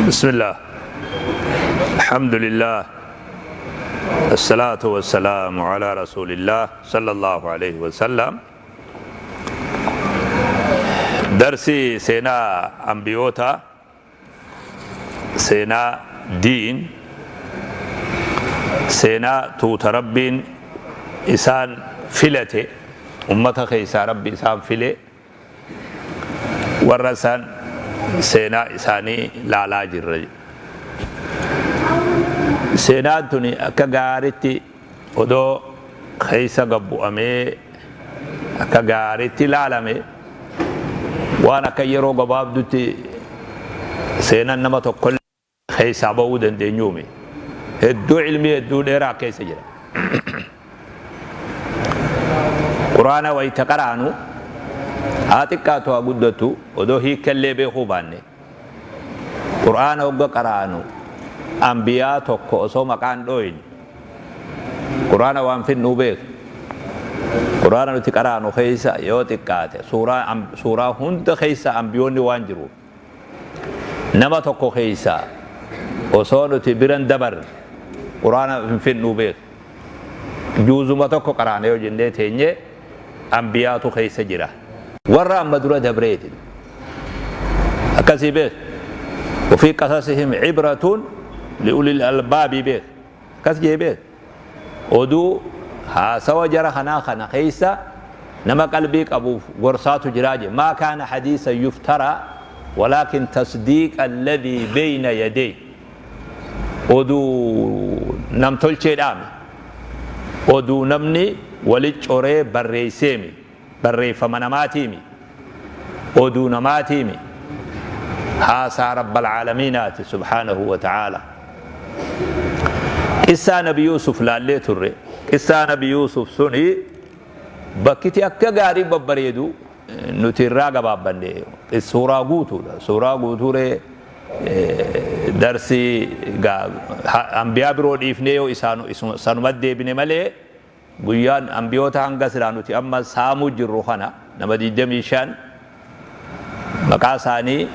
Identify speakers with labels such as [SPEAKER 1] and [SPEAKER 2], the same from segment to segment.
[SPEAKER 1] بسم الله، الحمد لله، الصلاة والسلام على رسول الله صلى الله عليه وسلم. Darsii seenaa ambiyootaa, seenaa diin, seenaa tuuta Rabbiin isaan filate, ummata keessaa Rabbi isaan file, warra isaan seenaa isaanii laalaa jirra. Seenaan tuni akka gaaritti odoo keessa gabbu'amee akka gaaritti laalame, waan akka yeroo gabaabdutti seenaan nama tokko keessaa ba'uu dandeenyuumi. Hedduu ilmii hedduu dheeraa keessa jira. Quraana wayita qaraanu, haa xiqqaatu haa guddatu, odoo hiikallee beekuu baanne, Quraana hogga qaraanu ambiyaa tokko osoo maqaan dhooyin Quraana waan finnuu beeku. Quraana nuti qaraanu keessa yoo xiqqaate suuraa hunda keessa ambiyoonni waan jiru, nama tokko keessa osoo nuti biran dabarre Quraana hin finnuu beeku. Juuzuma tokko qaraana yoo jennee teenye, ambiyaatu keessa jira. Warra amma dura dabreeti. Akkasii beek. وفي قصصهم عبرة لأولي الألباب beek. Akkas jee beek. Oduu haasawa jara kanaa kana keessa nama qalbii qabuuf gorsaatu jiraa je. ما كان حديثا يفترى ولكن تصديق الذي بين يديه. Oduu namtolcheedhaami. Oduu namni walit coree barreesseemi. Barreeffama namaatiimi. Oduu namaatiimi. Haasaa Rabbal Caalamiinaati سبحانه وتعالى. Qissaa Nabi Yuusuf laallee turre. Qissaa Nabi Yuusuf suni bakkiti akka gaarii babbareedu nuti irraa gabaabbanne, suuraa guutuudha. Suuraa guutuuree darsii ambiyaa biroo dhiifnee yoo isaan sanuma deebine malee, guyyaan ambiyoota hanga silaa nuti amma saamuu jirru kana nama 25 maqaa isaanii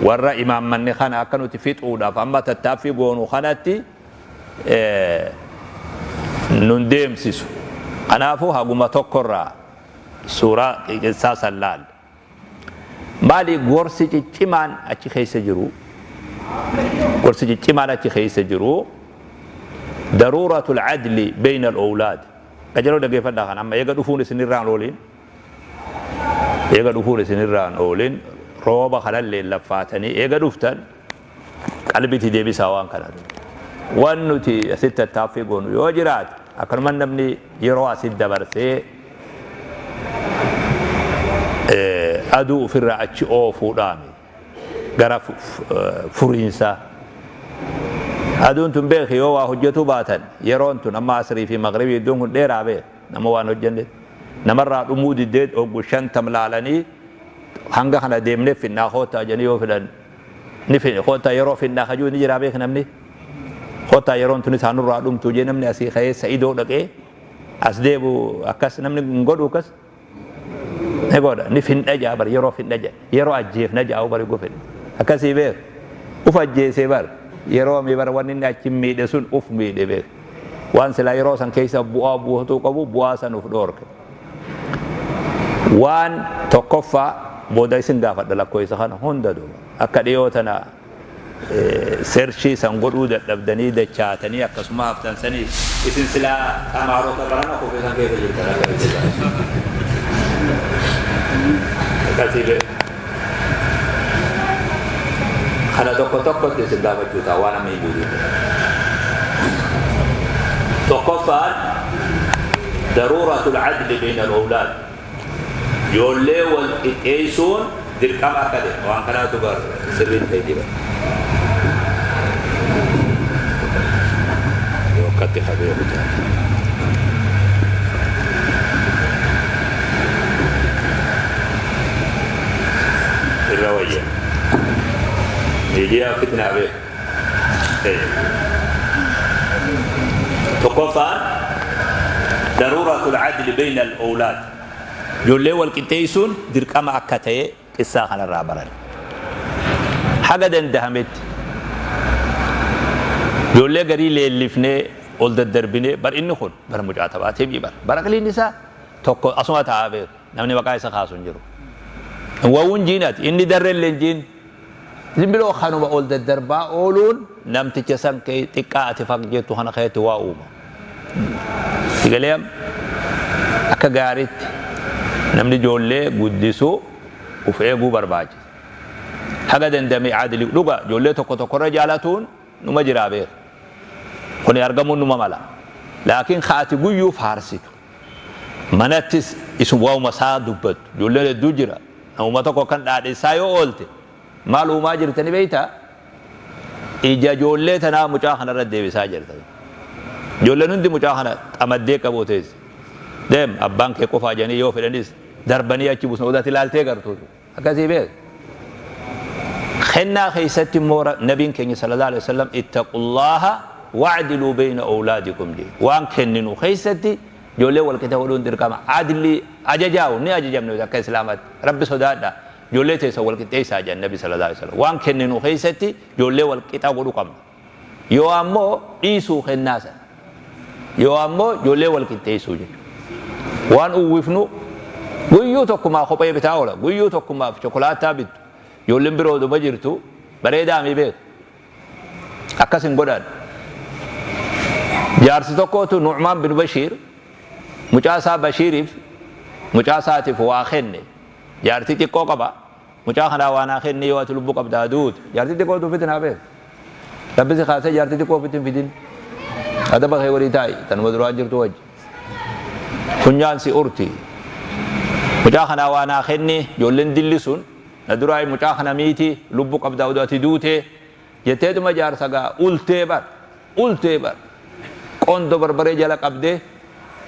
[SPEAKER 1] warra imaammanne kana akka nuti fixuudhaaf amma tattaaffii goonu kanatti nun deemsisu. Kanaafuu haguma tokkorraa suuraa qissaa san laal. Maali gorsi ciccimaan achi keessa jiru? Gorsi ciccimaan achi keessa jiru ضرورة العدل بين الأولاد. Qajeeloo dhaggeeffadhaa kan amma eega dhufuun isinirraan oolin. Eega dhufuun isinirraan oolin, rooba kanallee laffaatanii eega dhuftan, qalbitti deebisaa waan kana. Waan nuti asitti tattaaffii goonu yoo jiraate, akkanuma namni yeroo asitti dabarsee aduu ofirraa achi oofuudhaami gara furiinsaa. Aduun tun beeki, yoo waa hojjetuu baatan, yeroon tun amma asrii fi magribii iddoon kun dheeraa beek. Nama waan hojjenne namarraa dhumuu diddeet oggu 50 laalanii hanga kana deemnee finnaa koottaa jedhanii yoo filan ni koottaa, yeroo finnaa kajuu ni jiraa beek. Namni koottaa yeroon tun isaanurraa dhumtuu jee namni asii ka'ee sa'idoo dhaqee as deebu akkas namni hin godhu, akkas ni godha, ni finna jaa bar, yeroo finna jaa, yeroo ajjeefna jaa bari gofin akkasii beek. Uf ajjeesee bar, yeroo mi bar wanni inni achi miidhe sun uf miidhe beek. Waan silaa yeroo san keessa bu'aa buufatuu qabu, bu'aa san uf dhoorke. Waan tokkoffaa booda isin gaafadha lakkoofsa kana hunda duuba akka dhiyoo tana searchii san godhuu dadhabdanii dachaatanii akkasuma haftan sanii isin silaa tamaarota barana kufee san keessa jirtan akkasii beeku. Kana tokko tokkotti isin gaafachuu ta'a waan amma himuu jiru. Tokkoffaan ضرورة العدل بين الأولاد. Ijoollee wal qixxeessuun dirqama akka ta'e waan kanaatu bar sirriin ta'e jira. Yoo akkatti qabee kutaate. Irra wayya. Miidiyaa fitnaa beeku. Tokkoffaan ضرورة العدل بين الأولاد. Ijoollee wal qixxeessuun dirqama akka ta'e qissaa kanarraa baran. Haga dandahametti Ijoollee garii leellifnee ol daddarbinee, bar inni kun bar mucaa taphaatee bar bar aqliin isaa tokko asuma taa'aa beeku, namni maqaa isa kaasu hin jiru. Wawuun jiinati inni darrellee hin jiin. Zimbiloo kanuma ol daddarbaa ooluun namticha san xiqqaa ati faq jettu kana keessatti waa uuma. Sigalee akka gaariitti namni ijoollee guddisuu uf eeguu barbaachisa. Haga dandame adli dhuga ijoollee tokko tokkorra jaalatuun numa jiraa beeka. Kuni argamuun numa mala. Laakiin ka ati guyyuu faarsitu, manattis isum waa'uma isaa dubbattu, ijoolleen hedduu jira. Namuma tokko kan dhaadhessaa yoo oolte maal uumaa jirta ni beektaa? Ija ijoollee tanaa mucaa kanarra deebisaa jirta. Ijoolleen hundi mucaa kana xamaddee qabuu teessi. Deem, abbaan kee qofaa jedhanii yoo fedhanis darbanii achi buusan, odaati ilaaltee gartuutu. Akkasii beek. Kennaa keessatti immoo nabiin keenya sallallahu alaihi wasallam ittaqullaha wa'diluu bayna awlaadikum jedhe. Waan kenninu keessatti ijoollee wal qixa godhuun dirqama. Adli ajajaa'u ni ajajamne nuti akka Islaamaatti. Rabbi sodaadha. Ijoollee teessan wal qixxeessaa jedhan nabi sallallahu alaihi wasallam. Waan kenninu keessatti ijoollee wal qixa godhu qabna. Yoo ammoo dhiisuu kennaa sana. Yoo ammoo ijoollee wal qixxeessuu jechuudha. Waan uwwifnu guyyuu tokkumaa kophee bitaa oola. Guyyuu tokkumaaf chokolaataa bittu. Ijoolleen biroo oduma jirtu bareedaa mi beeku. Akkas hin godhan. Jaarsi tokkootu Nu'maan bin Bashiir mucaa isaa Bashiiriif, mucaa isaatiif waa kenne. Jaartii xiqqoo qaba. Mucaa kanaa waa naa kenni, yoo ati lubbuu qabdaa duute. Jaartii xiqqoo utuu fitin haa beeku. Rabbi si kaasee jaartii xiqqoo ofitti hin fidin. Adaba kee godhii taa'i, tanuma duraan jirtu wajji. Funyaan si urti. Mucaa kanaa waa naa kenni, ijoolleen dilli sun na duraa mucaa kana miiti, lubbuu qabdaa oduu ati duute jetteetuma jaarsa gaa ultee bar ultee bar qondo barbaree jala qabdee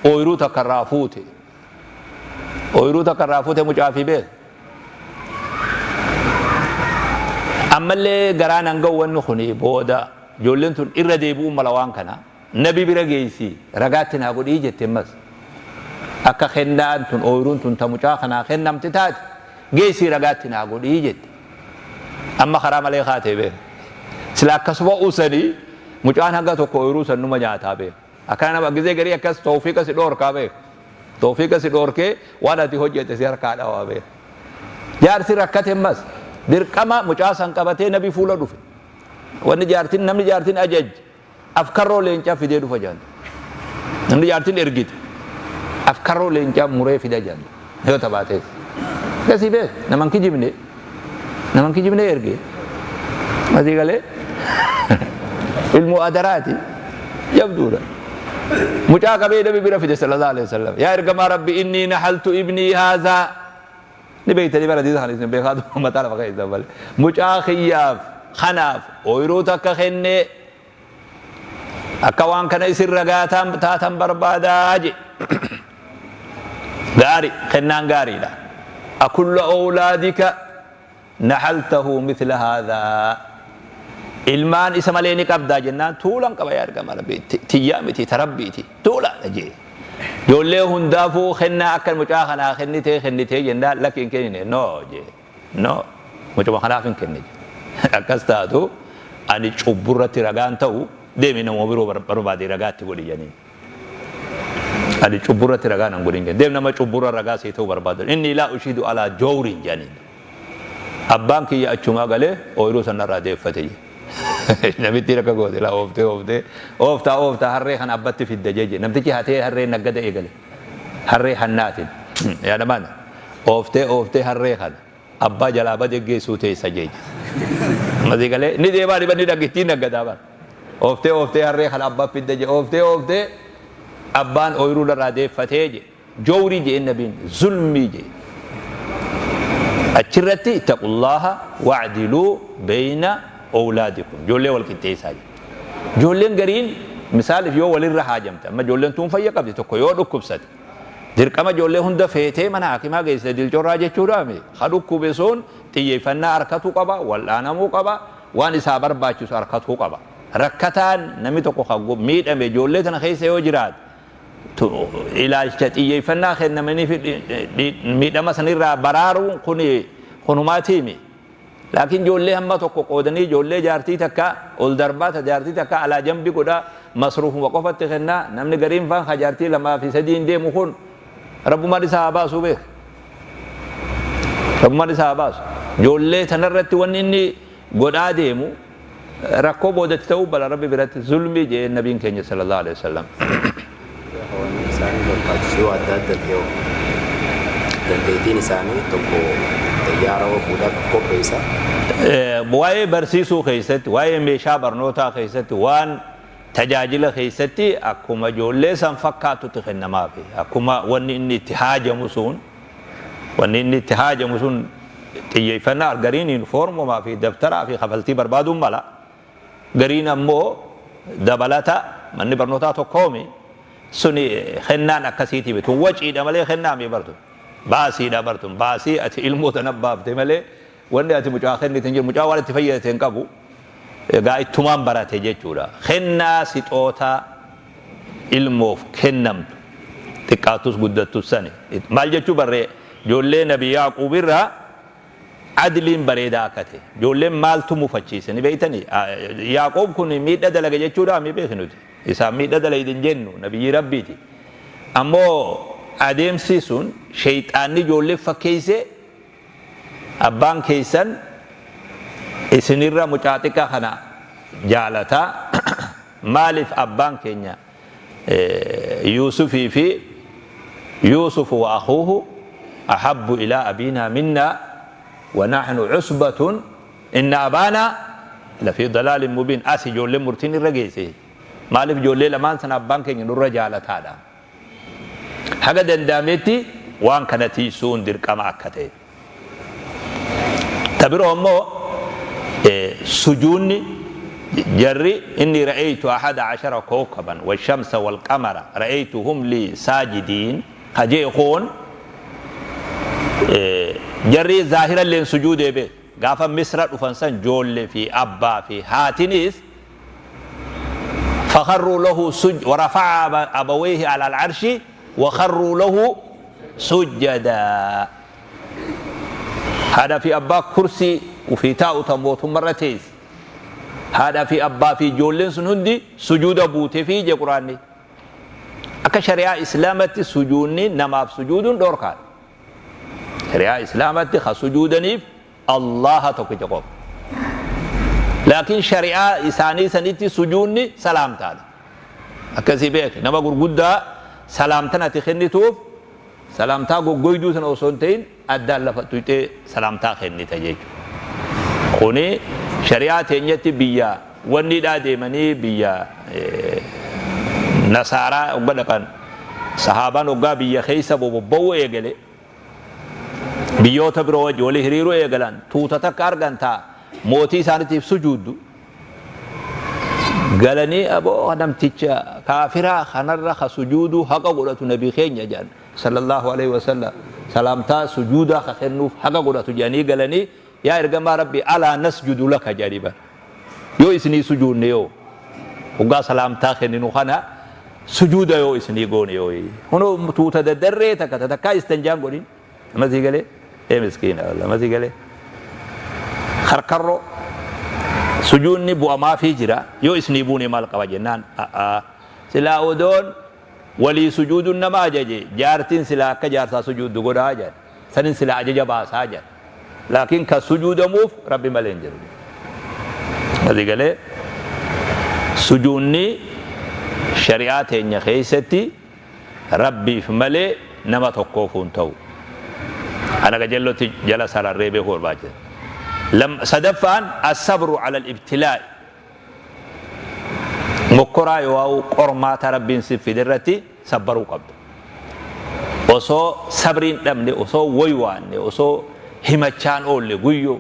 [SPEAKER 1] ooyiruu takka irraa fuute. Ooyiruu takka irraa fuute mucaa fi beek. Ammallee garaan hanga wanni kun booda ijoolleen tun irra deebi'uu mala, waan kana nabi bira geessi, ragaatti naa godhii jette. Ammas akka kennaan tun, ooyiruun tun ta mucaa kanaa kennamte taate, geessii ragaatti naa godhii jette. Amma karaa malee kaatee beek. Sila akkasuma usanii mucaan hanga tokko ooyiruu san numa nyaataa beek. Akkana nama gizee garii akkas tawfiiqa si dhoorkaa beek. Tawfiiqa si dhoorkee waan ati hojjette si harkaa dhawaa beek. Jaarsi rakkate, ammas dirqama mucaa san qabatee nabi fuula dhufe. Wanni jaartin, namni jaartin ajajje afkarroo leencaa fidee dhufa jaan. Namni jaartin ergite afkarroo leencaa muree fida jaan yoo taphaatees. Akkasii beek, naman kijibne, naman kijibne erge. Asii galee ilmoo adaraati jabduudha. Mucaa qabee nabi bira fide sallallahu alaihi wasallam. Yaa ergamaa Rabbi, inni nahaltu ibnii haazaa. Ni beektanii bara hadiisa kana isin beekaa mataa lafa keessa malee. Mucaa kiyyaaf kanaaf ooyiruu takka kennee, akka waan kana isin ragaa taatan barbaadaa je. Gaari, kennaan gaariidha. Akulla awlaadika nahaltahu mithla haadhaa? Ilmaan isa malee ni qabdaa jennaan, tuulan qaba yaa ergamaa Rabbii, tiyyaa miti, ta Rabbiiti, tuulaadha jee. Ijoollee hundaafuu kennaa akka mucaa kanaa kennitee kennitee jennaan, lakki, hin kennine, no jee, no, mucuma kanaaf hin kenne jee. Akkas taatu ani cubburratti ragaan ta'u, deemi nama biroo barbaade ragaatti godhi jedhaniin. Ani cubburratti ragaa nan godhin jedhan. Deem, nama cubburra ragaa sii ta'uu barbaadu. Inni laa ushidu alaa jawrin jedhaniin. Abbaan kiyya achumaa galee ooyiruu sanarraa deeffate jedhe. Namittiin akka goote laa, ooftee ooftee ooftaa ooftaa harree kana abbatti fidda jeje. Namtichi hatee harree naggada eegale. Harree hannaatiin. Yaadamaan ooftee ooftee harree kana abbaa jalaa bade geessuu teessa jeje. Masii galee ni deemaa dhiba ni dhaggittiin naggadaa bara. Ooftee ooftee harree kana abbaa fidda je, ooftee ooftee abbaan ooyiruu irraa deeffatee je. Jawrii jeen nabiin, zulmii jee. Achirratti ittaqullaaha wa'diluu beeyna owlaadikum, ijoollee wal qixxeessaa jedhe. Ijoolleen gariin misaaliif yoo walirra haajamte, amma ijoolleen tuun fayya qabdi, tokko yoo dhukkubsate, dirqama ijoollee hunda feetee mana hakimaa geessite dilcorraa jechuudhaami. Ha dhukkube sun xiyyeeffannaa harkatuu qaba, wal'aanamuu qaba, waan isaa barbaachisu harkatuu qaba. Rakkataan namni tokko kan miidhame ijoollee tana keessa yoo jiraate, ilaalcha xiyyeeffannaa kennamanii fi miidhama sanirraa baraaruun kun kunumaatiimi. Laakiin ijoollee hamma tokko qoodanii, ijoollee jaartii takka ol darbaa, ta jaartii takka alaa jambi godhaa, masruufuma qofatti kennaa. Namni gariin faan ka jaartii lamaa fi sadiin deemu kun, Rabbumaan isaa haa baasuu beeka. Rabbumaan isaa haa baasu. Ijoollee tanarratti wanni inni godhaa deemu rakkoo boodatti ta'uu bala, Rabbi biratti zulmii jedhee nabiin keenya sallallahu alaihi wasallam.
[SPEAKER 2] Wanni isaanii barbaachisu yoo adda adda ta'e, dandeettiin isaanii tokko xayyaara oofuudhaaf qopheessa.
[SPEAKER 1] Waa'ee barsiisuu keessatti, waa'ee meeshaa barnootaa keessatti, waan tajaajila keessatti akkuma ijoollee san fakkaatutti kennamaafi. Akkuma wanni inni itti haajamu sun, wanni inni itti haajamu sun xiyyeeffannaa. Gariin yuunifoormumaa fi dabtaraa fi kafaltii barbaaduun mala. Gariin ammoo dabalata, manni barnootaa tokkoomi suni kennaan akkasiitii tun waciidha malee kennaami bartu. Baasiidha bartun, baasii ati ilmoo tana baafte malee wanni ati mucaa kennite hin jiru. Mucaa waan itti fayyadate hin qabu. Egaa ittumaan barate jechuudha. Kennaa sixoota ilmoof kennamtu xiqqaattus guddattus sani. Maal jechuu barree, ijoollee Nabi Yaaquub irraa adliin bareedaa akka ta'e. Ijoolleen maaltu mufachiise ni beektanii? Yaaqoob kun miidha dalaga jechuudha mi beeki nuti. Isaan miidha dalayde hin jennu, nabiyyi Rabbiiti. Ammoo adeemsi sun sheeyxaanni ijoollee fakkeessee, abbaan keessan isinirra mucaa xiqqaa kana jaalata, maaliif abbaan keenya Yuusufii fi Yuusufu wa akhuuhu ahabbu ilaa abiinaa minnaa wa nahnu usbatun inna abaanaa lafii dalaalin mubiin. As ijoolleen murtiin irra geesse, maaliif ijoollee lamaan sana abbaan keenya nurra jaalataadha? Haga danda'ametti waan kana tiisuun dirqama akka ta'e. Ta biroo ammoo sujuunni jarri inni ra'aytu ahada ashara kawkaban washamsa walqamara ra'aytuhum lii saajidiin ka jee kun, jarri zaahiralleen sujuudee beek. Gaafa Misra dhufan san joolle fi abbaa fi haatinis fakharruu lahu suj warafa'a abawayhi ala al'arshi wakharruu lahu sujjadaa. Haadha fi abbaa kursii ufii taa'u ta mootummarra teesse, haadha fi abbaa fi ijoolleen sun hundi sujuuda buute fi je Quraanni. Akka shari'aa Islaamatti sujuunni namaaf sujuuduun dhoorkaadha. Shari'aa Islaamatti ka sujuudaniif Allaha tokkicha qofa. Laakiin shari'aa isaanii sanitti sujuunni salaamtaadha. Akkasii beeki, nama gurguddaa salaamtan ati kennituuf salaamtaa goggoyduu sana osoo hin ta'in addaan lafa tuyxee salaamtaa kennita jechuudha. Kuni shari'aa teenyatti biyya wanniidhaa deemanii, biyya nasaaraa hogga dhaqan, sahaabaan hoggaa biyya keessa bobba'uu eegale, biyyoota biroo wajji walii hiriiruu eegalan, tuuta takka argan taa mootii isaaniitiif sujuuddu galanii, aboo namticha kaafiraa kanarra ka sujuuduu haqa godhatu nabii keenya jedhan sallallahu alaihi wasallam, salaamtaa sujuudaa ka kennuuf haqa godhatu jedhanii galanii, yaa ergamaa Rabbi, alaa nasjudu laka jedhanii bara, yoo isinii sujuudne, yoo hoggaa salaamtaa kenninu kana sujuuda yoo isinii goone, yoo hunoo tuuta daddarree takka takkaa istanjaan godhin namasii galee, ee miskiina namasii galee karkarroo sujuudni bu'amaafii jira, yoo isinii buune maal qaba jennaan, silaa odoon walii sujuuduun nama ajaje, jaartiin silaa akka jaarsaa sujuuddu godhaa jedhan, sanin silaa ajaja baasaa jedhan, laakiin kan sujuudamuuf Rabbi malee hin jiru. Asii galee sujuunni shari'aa teenya keessatti Rabbiif malee nama tokkoof hin ta'u. Kana qajeellotti jala sararree beekuu barbaachisa. Sadaffaan asabru ala ibtilaa'i, mokkoraa yoo qormaata Rabbiin si fide irratti sabbaruu qabda. Osoo sabriin dhabne, osoo woywaanne, osoo himachaan oolle, guyyoo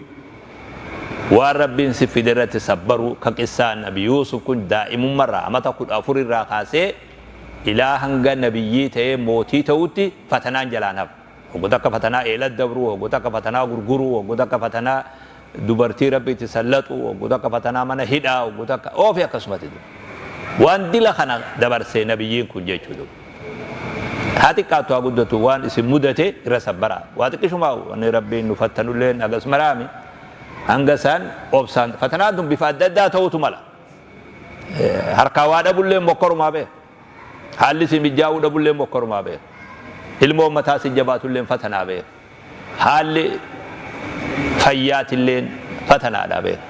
[SPEAKER 1] waan Rabbiin si fide irratti sabbaruu. Ka qissaan Nabi Yuusuf kun daa'imummarraa amata 14 irraa kaasee ilaa hanga nabiyyii ta'ee mootii ta'utti fatanaan jalaan hafa. Hoggota akka fatanaa eela dabruu, hoggota akka fatanaa gurguruu, hoggota akka fatanaa dubartii Rabbi itti sallaxu, hoggota akka fatanaa mana hidhaa, hoggota akka oofi akkasumatti waan dila kana dabarsee nabiyyiin kun jechuudha. Haa xiqqaattu haa guddatu, waan isin mudate irra sabbaraa. Waa xiqqishumaa wanni Rabbiin nu fattanulleen hagas maraami. Hanga isaan obsaan fatanaan tun bifa adda addaa ta'utu mala. Harkaa waa dhabullee mokkorumaa beeka. Haalli si mijaa'uu dhabullee mokkorumaa beeka. Ilmoon mataa si jabaatullee fatanaa beeka. Haalli fayyaatilleen fatanaadha beeka.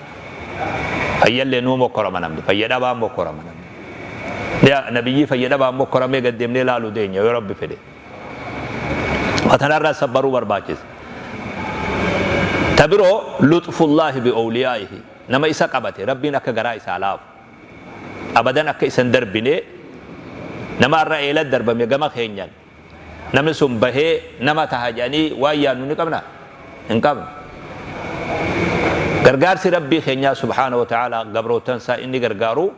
[SPEAKER 1] Fayyallee nuu mokkorama namni. Fayya dhabaan mokkorama namni. Nabiyyii fayya dhabaan mokkoramee gad deemnee laaluu deenya yoo Rabbi fedhe. Fatanarraa sabbaruu barbaachisa. Ta biroo luxfullaahi bi owliyaa'ihi nama isa qabate Rabbiin akka garaa isaa laafu. Abadan akka isa hin darbine nama har'a eela darbame gama keenyan namni sun bahee nama taha jedhanii waan yaadnu ni qabna? Hin qabnu. Gargaarsi Rabbii keenyaa subhaanahu wa ta'aalaa gabroottan isaa inni gargaaru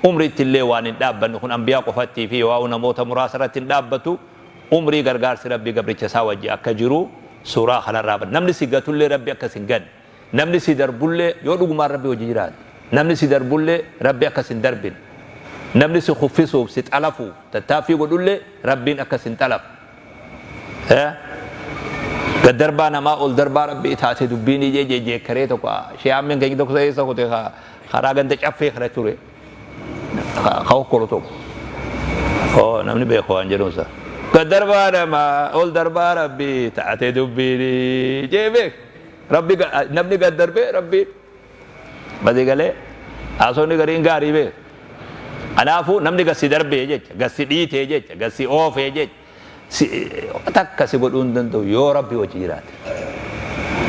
[SPEAKER 1] umriitti illee waan hin dhaabbanne kun anbiyaa qofattii fi yoo'aa namoota muraasa irratti hin dhaabbatu umrii gargaarsi Rabbii gabricha isaa wajji akka jiru suuraa kanarraa bar namni si gatullee Rabbi akka si hin ganne namni si darbullee yoo dhugumaan Rabbi wajji jiraate namni si darbullee Rabbi akka si hin darbine namni si kuffisuuf si xalafuuf tattaaffii godhullee Rabbiin akka si hin xalafne Gad darbaa namaa ol darbaa Rabbii taate dubbiin ijee jeekkaree tokko shee ammeen keenya tokko eessa kute karaa ganda caffee kana ture ka hokkolu tokko. Oo namni beeku waan jedhuunsa. Gad darbaa namaa ol darbaa Rabbii taate dubbiin jee beek. Rabbi namni gad darbee Rabbiin Badi galee haasofni gariin gaarii beek. Kanaafuu namni gad si darbee jecha gad si dhiitee jecha gad si oofee jecha si takka si godhuu hin danda'u yoo Rabbi wajji jiraate.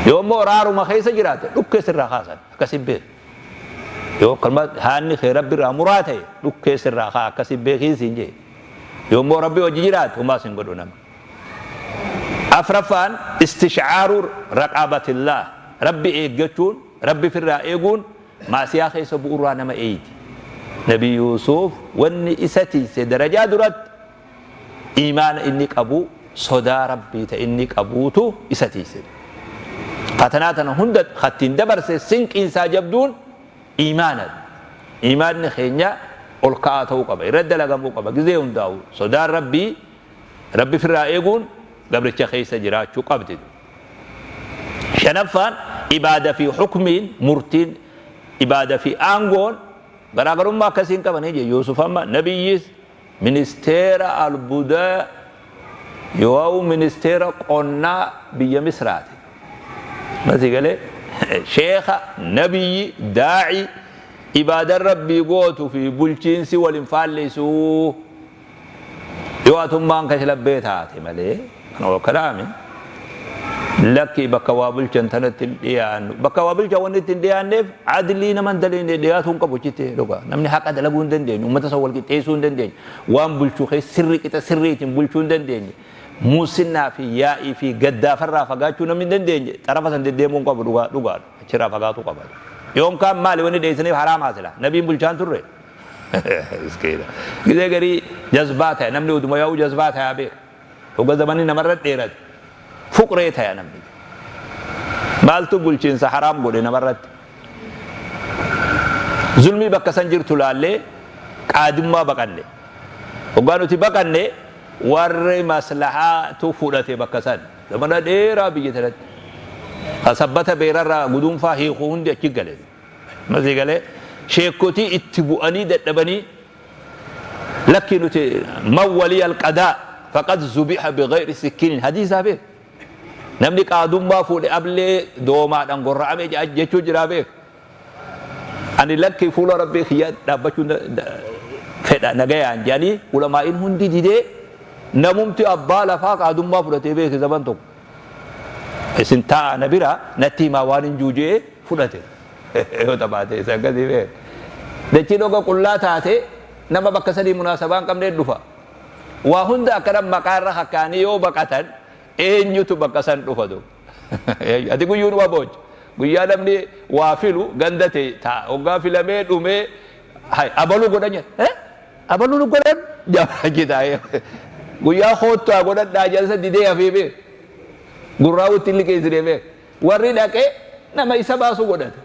[SPEAKER 1] Yoo immoo raaruma keessa jiraate dhukkee sirraa kaasan akkasi beek. Yoo akkanuma haanni kee Rabbi irraa muraa ta'e dhukkee sirraa kaa akkasi beekiin siin jee. Yoo immoo Rabbi wajji jiraate homaa sin godhu namni. Afraffaan istish'aaru raqaabatillah Rabbi eeggachuun Rabbi firraa eeguun maasiyaa keessa bu'urraa nama eeydi. Nabi Yuusuf wanni isa tiyse darajaa duratti iimaana inni qabu sodaa Rabbii ta inni qabuutu isa tiyse. Fatanaa tana hunda kattiin dabarse sinqiin isaa jabduun iimaana. Iimaanni keenya ol ka'aa ta'uu qaba. Irra dalagamuu qaba. Gizee hundaa'u sodaan Rabbii Rabbi firraa eeguun gabricha keessa jiraachuu qabdi. Shanaffaan ibaada fi hukmiin murtiin ibaada fi aangoon garaagarummaa akkasii hin qabanii jedhe Yuusuf amma nabiyyis ministeera albuudaa yoo'u ministeera qonnaa biyya Misraati. Masii galee sheekha nabiyyi daa'ii ibaadan Rabbii gootu fi bulchiinsi wal hin faalleessuu. Yoo atummaan kashlabbee taate malee kana wakkalaami lakki bakka waa bulchan tanatti hin dhiyaannu. Bakka waa bulchan wanni itti hin dhiyaanneef adlii nama hin dalagne dhiyaatuu hin qabu achitti dhugaa. Namni haqa dalaguu hin dandeenye, uummata san wal qixxeessuu hin dandeenye, waan bulchu keessa sirrii qixa sirriitiin bulchuu hin dandeenye, muusinnaa fi yaa'ii fi gaddaafarraa fagaachuu namni hin dandeenye xarafa san deddeemuu hin qabu dhugaa dhugaadha. Achirraa fagaatuu qaba. Yoom kaan maali wanni dheessaniif haraamaa sila. Nabiin bulchaan turre. Miskiina. Gizee garii jazbaa taya namni oduma yaa'u jazbaa tayaa beeka. Hogga zamanni namarra dheerate fuqree taya namni. Maaltu bulchiinsa haraam godhe namarratti? Zulmii bakka san jirtu laallee qaadummaa baqanne. Hoggaa nuti baqanne warri maslahaatu fudhate bakka san. Zamana dheeraa biyya tanatti. Ka sabbata beerarraa guduunfaa hiiku hundi achi gale. Masii galee sheekkotii itti bu'anii dadhabanii lakkii nuti man waliya alqadaa faqad zubiha bighayri sikkiinin hadiisaa beek namni qaadummaa fuudhe ablee doomaadhaan gorra'ame jechuu jiraa beek ani lakkii fuula rabbii kiyya dhaabbachuu fedha nagayaan jedhanii ulamaa'iin hundi didee namumti abbaa lafaa qaadummaa fudhatee beeke zaman tokko Isin taa'aa na bira natti himaa waan hin jiru je'ee fudhate. Yoo taphaate isa akkasii beek. Dachiin oga qullaa taate nama bakka sanii munaasabaa hin qabnee dhufa. Waa hunda akkana maqaa irra hakkaanii yoo baqatan eenyutu bakka san dhufa du. Ati guyyuun waa boocha. Guyyaa namni waa filu ganda ta'e ta'a. Hoggaa filamee dhumee hay abaluu godhan jedha. Abaluu nu godhan achi taa'ee guyyaa koottaa godhadhaa jalsa didee hafee beek. Gurraa wutti hin liqeessinee beek. Warri dhaqee nama isa baasu godhate.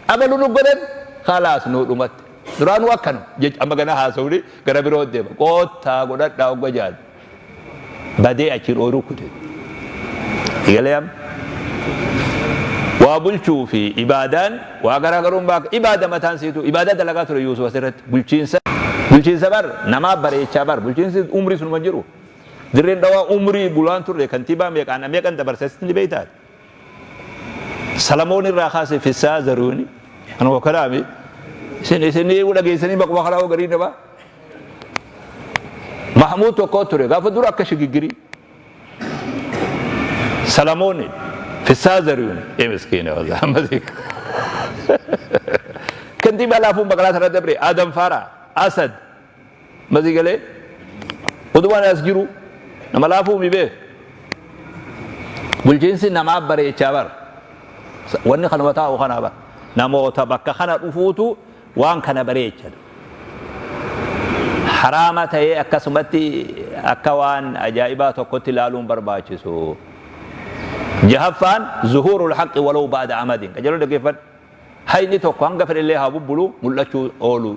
[SPEAKER 1] Abaluu nu godhan khalaas nuu dhumatte. Duraanuu akkanu jecha amma gana haasawni gara biroo deema. Koottaa godhadhaa hogga jaan. Badee achiin ooyiruu kute. Egalee amma. Waa bulchuu fi ibaadaan waa garaagarummaa ibaada mataan siitu ibaadaa dalagaa ture Yuusuf asirratti. Bulchiinsa bulchiinsa bar namaa bareechaa bar bulchiinsi umrii sunuma jiru. Dirreen Dhawaa umrii bulaan turre kantiibaa meeqaan meeqan dabarse asitti ni beektaati. Salamoon irraa kaase Fissaa Zaruuni anuma kalaami isin isin dhageessanii bakkuma kanaa garii namaa. Mahmuud tokko ture gaafa dura akka shigiggirii. Salamoon Fissaa Zarihuun ee miskiina wallah ammasii kantiibaa laafuun maqalaa sana dabre Adam Faara Asad masii galee utumaan as jiru nama laafuu mi beek bulchiinsi namaa bareechaa bar wanni kanuma taa'u kanaa bar namoota bakka kana dhufuutu waan kana bareecha. Haraama ta'ee akkasumatti akka waan ajaa'ibaa tokkotti ilaaluun barbaachisu. Jahaffaan zuhuurul haqqi walaw ba'da amadin. Qajeeloo dhaggeeffadhu. Hayni tokko hanga fedhellee haa bubbulu mul'achuu oolu.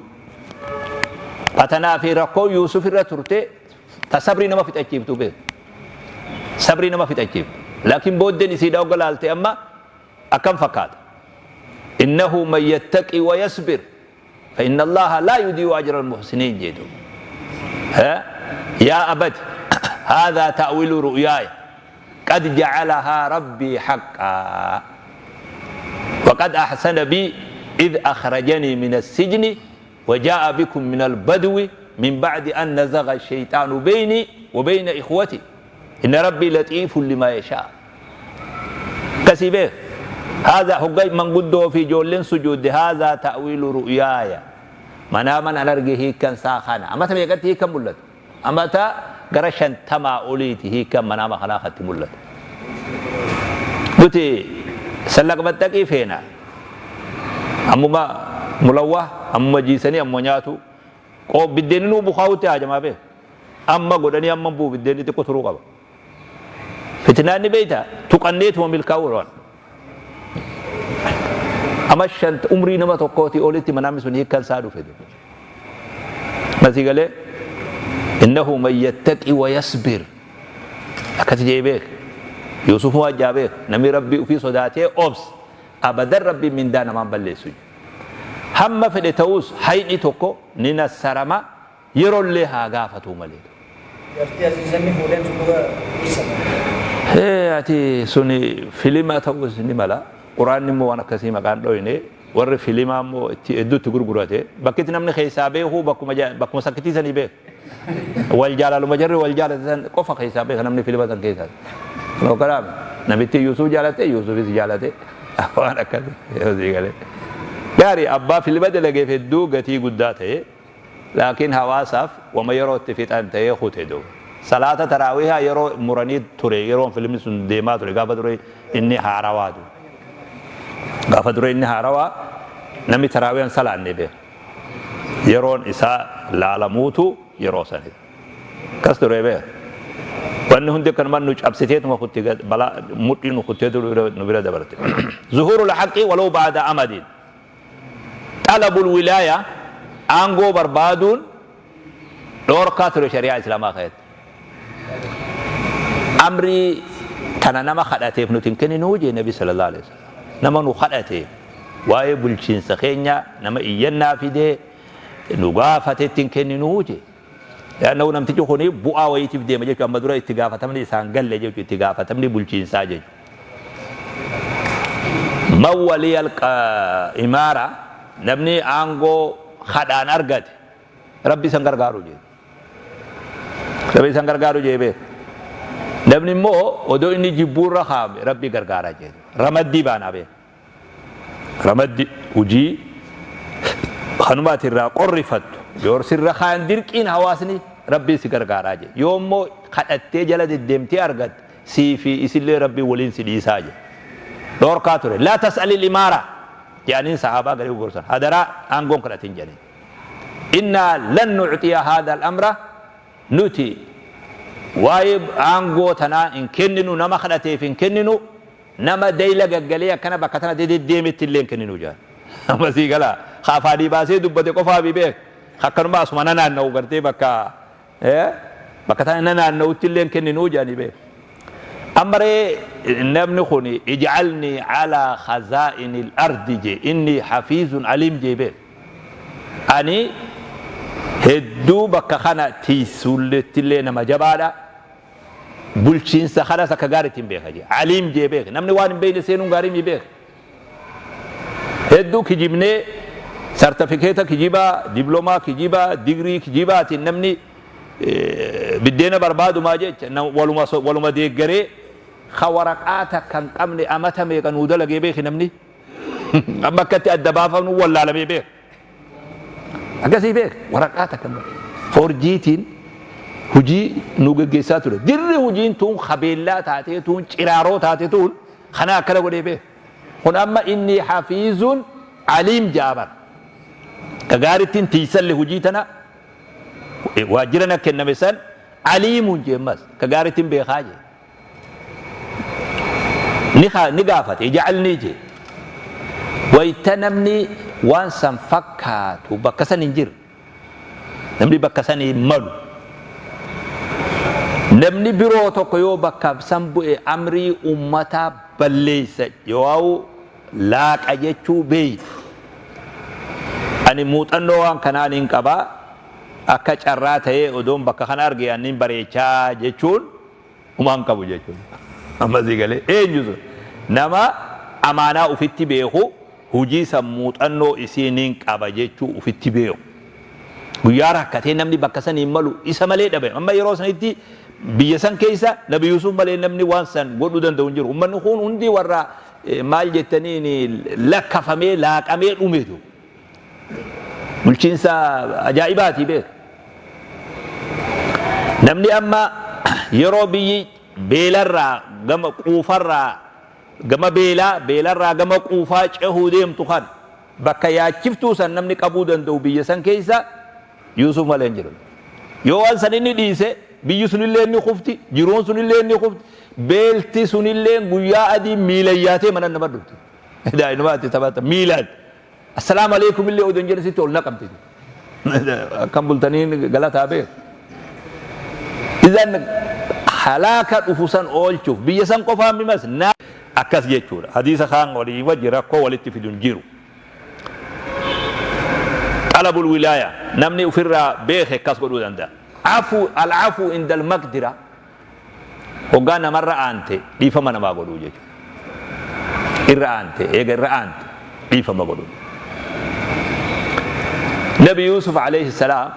[SPEAKER 1] Fatanaa fi rakkoo Yuusuf irra turte ta sabrii nama fixachiiftu beeku. Sabrii nama fixachiiftu. Laakiin booddeen isiidhaa hogga laalte amma akkam fakkaata? Innahu man yattaqi wa yasbir fa inna Allaha laa yudii'u ajra al-muhsiniin jee duuba. Yaa abati haadhaa ta'wiilu ru'yaaya qad ja'alahaa rabbii haqqaa wa qad ahsana bii idh akhrajanii mina as-sijni wa jaa'a bikum mina al-badwi min ba'di an nazagha ash-shayxaanu beynii wa beyna ikhwatii inna rabbii laxiifun limaa yashaa. Akkasii beek. Haadha hogga manguddoo fi ijoolleen sujuudde haadha ta'wiilu ru'yaaya. Manaaman an arge hiikkan isaa kana. Amata meeqatti hiikkan mul'ata? Amata gara 50 oliiti hiikkan manaama kanaa katti mul'ata. Nuti sallaqmaxxaqii feena. Ammuma mulawwah, ammuma jiisanii ammuma nyaatu. Qoo biddeeninuu bukaa'utti haajamaa beek. Amma godhanii amma bu'u biddeenni xiqqoo turuu qaba. Fitnaan ni beekta tuqanneetuma milkaa'uu waan. Ama shant umrii nama tokkootii olitti manaamni sun hiikkan isaa dhufe. Masii galee innahu man yattaqi wa yasbir akkasi jee beek. Yuusuf waa jaa beek namni rabbii ofii sodaatee obs abadan rabbiin mindaa namaan balleessu. Hamma fedhe ta'us hayni tokko ni nassarama Yerollee haa gaafatuu malee.
[SPEAKER 3] Jartii Aziizanni fuudheen sun dhuga dhiisa moo?
[SPEAKER 1] Hee ati suni filima ta'uus ni mala. Quraanni immoo waan akkasii maqaan dhoyne. Warri filimaa immoo itti hedduu itti gurgurate. Bakki itti namni keessaa beeku bakkuma bakkuma sakkitii sanii beeka. Wal jaalaluma jarri wal jaalate san qofa keessaa beeka namni filima san keessaa. Kunoo kanaaf namitti Yuusuf jaalate Yuusufis jaalate waan akkasii yoo sii galee. Gaarii abbaa filima dalageef hedduu gatii guddaa ta'e. Laakiin hawaasaaf wama yeroo itti fixan ta'ee kute duuba. Salaata taraawiihaa yeroo muranii ture yeroon filmni sun deemaa ture gaafa dure inni haarawaa duuba. Gaafa dure inni haarawaa namni taraawiihan salaanne beeka. Yeroon isaa laalamuutu yeroo sani. Akkas ture beeka. Wanni hundi akkanuma nu cabsiteetuma kutti balaa mudhii nu kutteetu nu bira dabarte. Zuhuurul haqqi walaw ba'da amadin. Xalabul wilaaya, aangoo barbaaduun dhoorkaa ture shari'aa Islaamaa keessatti. Amrii tana nama kadhateef nuti hin kenninuu jee Nabi sallallahu alaihi wasallam. Nama nu kadhateef waa'ee bulchiinsa keenya nama iyyannaa fidee nu gaafatetti hin kenninuu jee. Yaanna'u namtichi kuni bu'aa wayiitiif deema jechuudha. Amma dura itti gaafatamni isaan galle jechuudha. Itti gaafatamni bulchiinsaa jechuudha. Man waliya imaara namni aangoo kadhaan argate Rabbi isan gargaaru jee. Rabbi isan gargaaru jee beeka. Namni immoo odoo inni jibbuurra kaa'ame Rabbi gargaara jee. Ramaddii baanaa beeka. Ramaddi hujii kanuma ati irraa qorrifattu yoo sirra kaayan dirqiin hawaasni Rabbiin si gargaaraa jee. Yoo immoo kadhattee jala deddeemtee argatte sii fi isillee Rabbiin waliin si dhiisaa jee. Dhoorkaa ture. Laa tas'alil imaara jedhaniin sahaabaa garii gorsan. Hadaraa aangoon kadhatin jedhaniin. Innaa lan nucxiya haadha al-amra nuti waa'ee aangoo tanaa hin kenninu nama kadhateef hin kenninu Nama dayla gaggalee akkana bakka tana dededdeemetti illee hin kenninu jedhan. Amma sii galaa? Ka afaanii baasee dubbate qofaa mi beek? Ka akkanuma asuma nanaanna'u gartee bakka bakka tana nanaanna'utti illee hin kenninu jedhanii beek. Amma ree namni kun ijcalnii calaa khazaa'inil ardi jee, innii hafiizun aliim jee beek. Ani hedduu bakka kana tiiysuullettillee nama jabaadha. Bulchiinsa kanas akka gaariitti hin beeka jee. Aliim jee beek. Namni waan hin beekne seenuun gaarii mii beek. Hedduu kijibnee sartifikeeta kijibaa, diplomaa kijibaa, digrii kijibaatiin namni biddeena barbaadumaa jecha waluma waluma deeggaree ka waraqaa takka hin qabne amata meeqa nuu dalagee beeki namni. Amma akkatti adda baafamnu wallaalamee beeka. Akkasii beeka waraqaa takka hin qabne. Forjiitiin hojii nu geggeessaa ture. Dirri hojiin tuun kabeellaa taatee tuun ciraaroo taate tuun kana akkana godhee beeka. Kun amma inni hafiizun aliim ja'a bara. Ka gaarittiin tiiysalle hojii tana waajjira na kenname san aliimuun jee ammas ka gaarittiin beekaa jee. Ni ni gaafate ija'alnii jee. Wayta namni waan san fakkaatu bakka san hin jirre. Namni bakka san hin malu. Namni biroo tokko yoo bakka san bu'e amrii ummataa balleessa yoo'u laaqa jechuu beeyta. Ani muuxannoo waan kanaa nin qaba. Akka carraa ta'ee odoon bakka kana arge an nin bareechaa jechuun humaa hin qabu jechuudha. Amma sii galee eenyu sun nama amaanaa ufitti beeku hujii san muuxannoo isii nin qaba jechuu ufitti beeku. Guyyaa rakkatee namni bakka sanii hin malu isa malee dhabe. Amma yeroo sanitti biyya san keessa Nabi Yuusuf malee namni waan san godhuu danda'u hin jiru. Ummanni kun hundi warra maal jettaniin lakkafamee laaqamee dhumetu. Bulchiinsa ajaa'ibaatii beeka. Namni amma yeroo biyyi beelarraa gama quufarraa gama beelaa beelarraa gama quufaa cehuu deemtu kan bakka yaachiftuu san namni qabuu danda'u biyya san keessa Yuusuf malee hin jiru. Yoo waan san inni dhiise biyyi sunillee inni kufti, jiruun sunillee inni kufti, beelti sunillee guyyaa adii miilan yaatee mana nama dhufti. Daa'inumaatti taphata miilaan. Assalaamu alaikum illee odoo hin jedhin sitti ol naqamti. Akkam bultaniin galataa beeku. Idan halaaka dhufu san oolchuuf biyya san qofaan mimas na akkas jechuudha. Hadiisa kaan walii wajji rakkoo walitti fidu hin jiru. Xalabul wilaaya namni ofirraa beeke akkas godhuu danda'a. Afu al-afu indal maqdira hoggaa namarra aante dhiifama namaa godhuu jechuudha. Irra aante eega irra aante dhiifama godhuu. Nabi Yuusuf alayhi salaam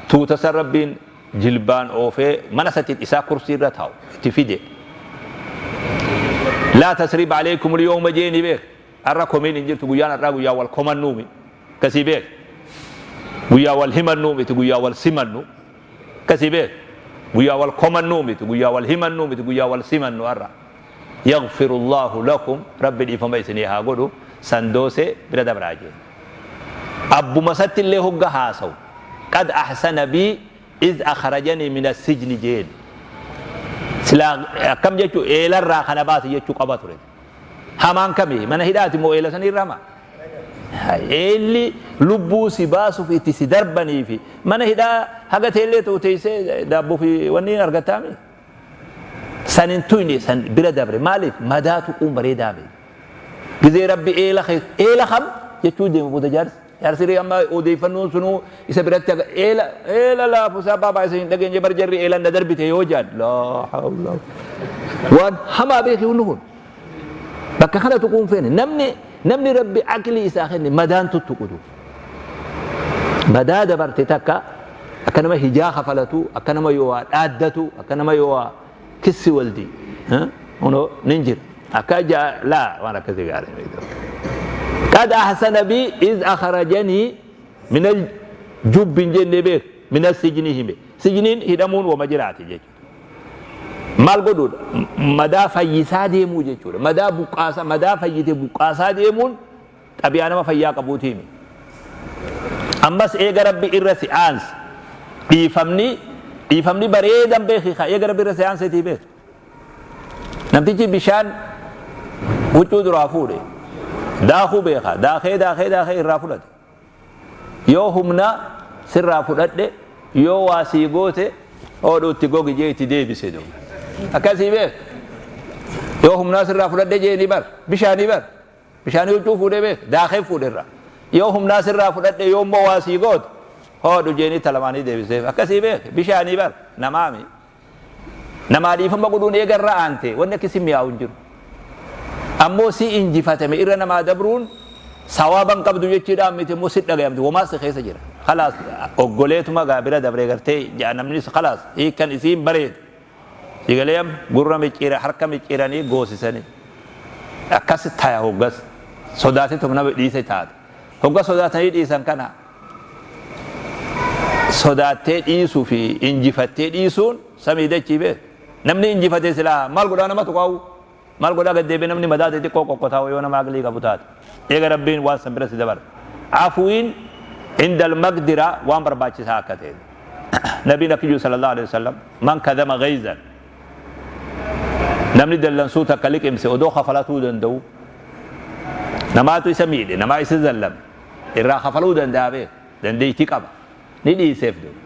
[SPEAKER 1] tuuta san Rabbiin jilbaan oofee mana isatti isaa kursii irra taa'u itti fide. Laa tasriba alaykum al-yawma jeeni beek. Har'a komiin hin jirtu guyyaan har'aa guyyaa wal komannuumi. Akkasii beek. Guyyaa wal himannuu miti guyyaa wal simannu. Akkasii beek. Guyyaa wal komannuu miti guyyaa wal himannuu miti guyyaa wal simannu har'a. Yaghfirullaahu lakum Rabbi dhiifama isinii haa godhu san doosee bira dabraa jeen. Abbuma isatti illee hogga haasawu qad ahsana bii iz akhrajanii mina sijni jeen. Silaa akkam jechuu eelarraa kana baase jechuu qaba ture. Hamaan kami? Mana hidhaati moo eela sanii irra hamaa? Eelli lubbuu si baasuuf itti si darbanii fi mana hidhaa haga teellee ta'u teessee daabboo fi wanni hin argattaami. San hin tuyne san bira dabre maaliif madaa tuquun bareedaa miti. Gizee Rabbi eela eela kam jechuu deema booda jaarsi. Jaarsi ree amma odeeffannoon sunuu isa biratti haga eela eela laafu isaa baabaa isa hin dhageenye bar jarri eelan na darbite yoo jaan laa hawla waan hamaa beeki hunni kun bakka kana tuquun feene namni namni Rabbi aqlii isaa kenne madaan tuttuqutu madaa dabarte takka akka nama hijaa kafalatu akka nama yoo waa dhaaddatu akka nama yoo waa kissi waldi Kunoo nin jira. Akka jaa laa waan akkasii gaarii miti. Qad ahsana bi iz akhrajanii min al jubbi hin jenne beek min al sijni hime. Sijniin hidhamuun wama jiraati jechuudha. Maal godhuudha? Madaa fayyisaa deemuu jechuudha. Madaa buqqaasa madaa fayyite buqqaasaa deemuun xabi'aa nama fayyaa qabuutii hime. Ammas eega Rabbi irra si aanse dhiifamni dhiifamni bareedan beeki ka eega Rabbi irra si aanseetii beeki. Namtichi bishaan huccuu duraa fuudhe daakuu beeka daakee daakee daakee irraa fudhate. Yoo humna sirraa fudhadhe yoo waa sii goote hoodhu itti gogi jee itti deebise duuba. Akkasii beek. Yoo humnaa sirraa fudhadhe jeeni bar bishaanii bar bishaanii huccuu fuudhee beek daakee fuudherra. Yoo humnaa sirraa fudhadhe yoo immoo waa sii goote hoodhu jeenii talamaanii deebiseef akkasii beek bishaanii bar namaami. Namaa dhiifama godhuun eega irra aante wanni akkasi mi'aawu hin jiru. Ammoo si injifatame irra namaa dabruun sawaaba hin qabdu jechuudhaan miti immoo si dhagayamti womaa si keessa jira. Khalaas oggoleetuma gaa bira dabree gartee ja'a namnis khalaas hiikkan isiin bareedu. Sigalee amma gurra micciira harka micciiranii goosisanii akkas taya hoggas sodaateetuma nama dhiise taate. Hogga sodaatanii dhiisan kana sodaattee dhiisuu fi injifattee dhiisuun samii dachii beeku. Namni injifate silaa maal godhaa nama tuqaa'u? Maal godhaa gad deebi'ee namni madaa xixiqqoo qoqqotaa'u yoo nama aqlii qabu taate. Eega Rabbiin waan san bira si dabara. Afuwiin indal maqdira waan barbaachisaa akka ta'e. Nabiin akka jiru sallallahu alaihi wasallam man kadama ghayzan namni dallansuu takka liqimse odoo kafalatuu danda'u namaatu isa miidhe namaa isa zallame irraa kafaluu danda'a beek dandeettii qaba ni dhiiseef duuba.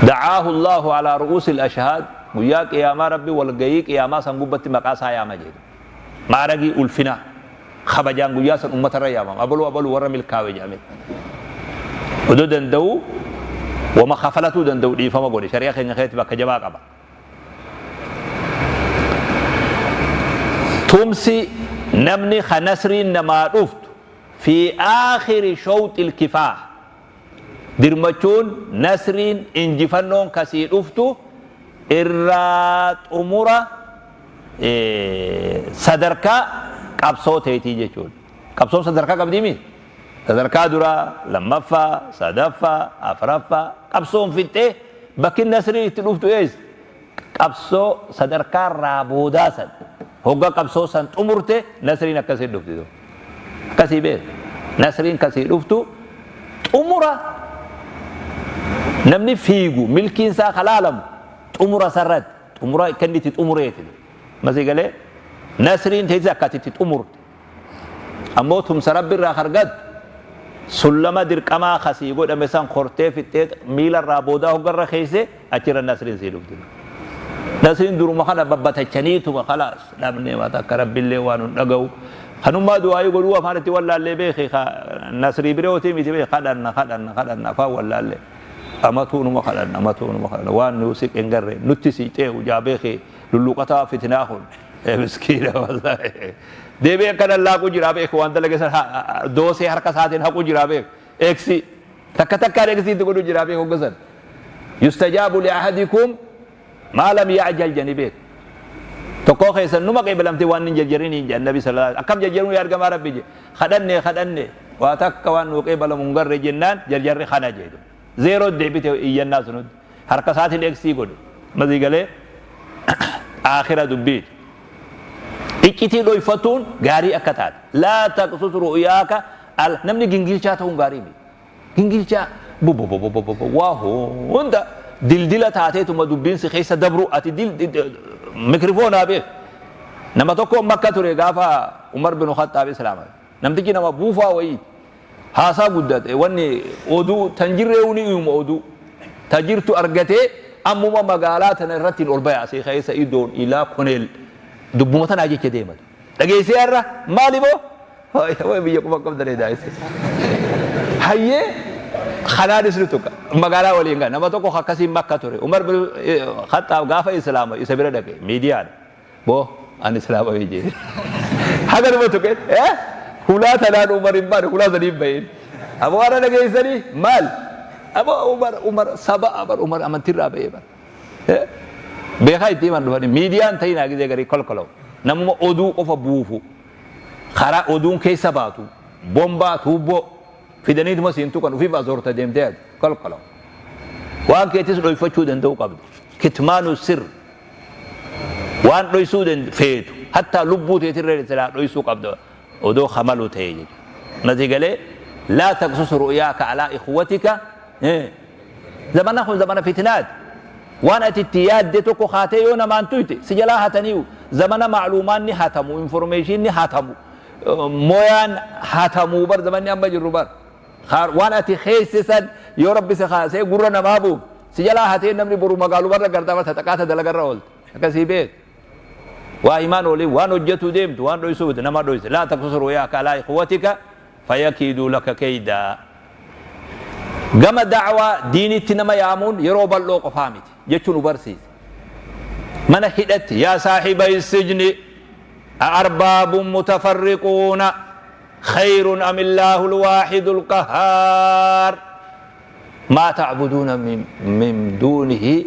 [SPEAKER 1] Da'aahu Allaahu alaa ru'uusil ashhaad guyyaa qiyaamaa Rabbi walgayii qiyaamaa san gubbatti maqaa isaa yaama jedhe. Ma'aragii ulfinaa kabajaan guyyaa san ummatarra yaamama abaluu abaluu warra milkaawe jedhamee. Odoo danda'uu wama kafalatuu danda'u dhiifama godhe shari'a keenya keessatti bakka jabaa qaba. Tumsi namni ka nasriin namaa dhuftu Fii aakhiri shawxil kifaah Dirmachuun, nasriin, injifannoon ka sii dhuftu irraa xumura sadarkaa qabsoo teetii jechuudha. Qabsoon sadarkaa qabdii mii? Sadarkaa duraa, lammaffaa, sadaffaa, afraffaa qabsoon fixxee bakki nasriin itti dhuftu eessa? Qabsoo sadarkaa irraa boodaa san hogga qabsoo san xumurte nasriin akkasii dhufti. Akkasii beek. Nasriin kasii dhuftu xumura namni fiigu milkiin isaa kalaalamu xumura sarratti xumura akka inni itti xumureeti. Masii galee nasriin teessi akka ati itti xumurte. Ammoo tumsa Rabbi irraa argattu sullama dirqamaa kasii godhame san kortee fixxee miila irraa boodaa hoggarra keesse achirra nasriin sii dhufti. Nasriin duruma kana babbatachaniituma khalaas dhabnee waa takka Rabbillee waan nun dhaga'u. Kanummaa du'aayii godhuu afaan itti wallaallee beeki ka nasrii birootii miti beeki kadhanna kadhanna kadhanna afaan wallaallee. Amatuu numa kadhanna amatuu numa kadhanna waan nu siqe hin garre nutti siqxee ujaa beeki lulluqataa fitinaa kun. Miskiina wallaahi. Deebi'ee akka lallaaqu jira beeki waan dalage san doosee harka isaatiin haqu jira beeki. Eegsii. Takka takkaan eegsii itti godhu jira beeki hogga san. Yustajaabu li ahadikum maa lam ya'jal jedhanii beeku. Tokkoo keessan numa qeebalamtee waan hin jarjariniin jedhan Nabi sallallahu alaihi akkam jarjaruu yaa ergamaa Rabbi jedhe. Kadhanne kadhanne waa takka waan nuu qeebalamu hin garre jennaan jarjarri kana jedhu. Zeeroo deebite iyyannaa sun hundi. Harka isaatiin eegsii godhe. Masii galee aakhira dubbiiti. Iccitii dhoyfatuun gaarii akka taate. Laa taqsus ru'yaaka al namni gingilchaa ta'uun gaarii miti. Gingilchaa bobobobobobo waa hunda dildila taateetuma dubbiin si keessa dabru ati mikrifoonaa beek. Nama tokko Makka ture gaafa Umar bin Khattaab Islaama. Namtichi nama buufaa wayii haasaa guddate wanni oduu tan jirree ni uuma oduu ta jirtu argatee ammuma magaalaa tana irratti ol baya asii keessa idoon ilaa koneel dubbuma tanaa jecha deematu. Dhageessee har'a maali boo? Way biyya quba qabdan edaa isin. Hayyee kanaanis ni tuqa. Magaalaa waliin gaa nama tokko akkasiin Makka ture. Umar bin Khattaab gaafa Islaama isa bira dhaqe miidiyaadha. Boo ani Islaama jee. Haga numa tuqe eh hulaa tanaan Umar hin baane hulaa sanii hin bahin. Aboo har'a dhageessanii maal? Aboo Umar Umar saba abar Umar amantiirraa ba'ee bara. Beekaa itti himan dhufanii miidiyaan ta'inaa gizee garii kolkolaw namuma oduu qofa buufu karaa oduun keessa baatu bombaa tuubboo fidaniituma siin tuqan ufiif azoorta deemtee ati kolkolaw waan keetis dhoyfachuu danda'uu qabda kitmaanu sir waan dhoysuu feetu hattaa lubbuu teetirra silaa dhoysuu qabda odoo kamalu ta'e jechuudha. Nasi galee laa taqsus ru'yaaka alaa ikhwatika Zamana kun zamana fitinaati. Waan ati itti yaadde tokko kaatee yoo namaan tuyte si jalaa hataniiyu. Zamana macluumaanni hatamu, informeeshinni hatamu, moyaan hatamu bar zamanni amma jirru bar. Waan ati keesse san yoo Rabbi si kaasee gurra namaa buuf si jalaa hatee namni boru magaalumarra gartaa bar sadaqaata dalagarra oolte. Akkasii beek. Waa himaan oolin, waan hojjetuu deemtu, waan dhoysuu feete nama dhoyse. Laa taqsus ru'yaaka alaa ikhwatika fayakiiduu laka keydaa. Gama da'waa diinitti nama yaamuun yeroo bal'oo qofaa miti jechuu nu barsiise. Mana hidhatti yaa saahibai sijni a'arbaabun mutafarriquuna khayrun amillaahu lwaahidul qahhaar. Maa ta'buduuna min duunihi,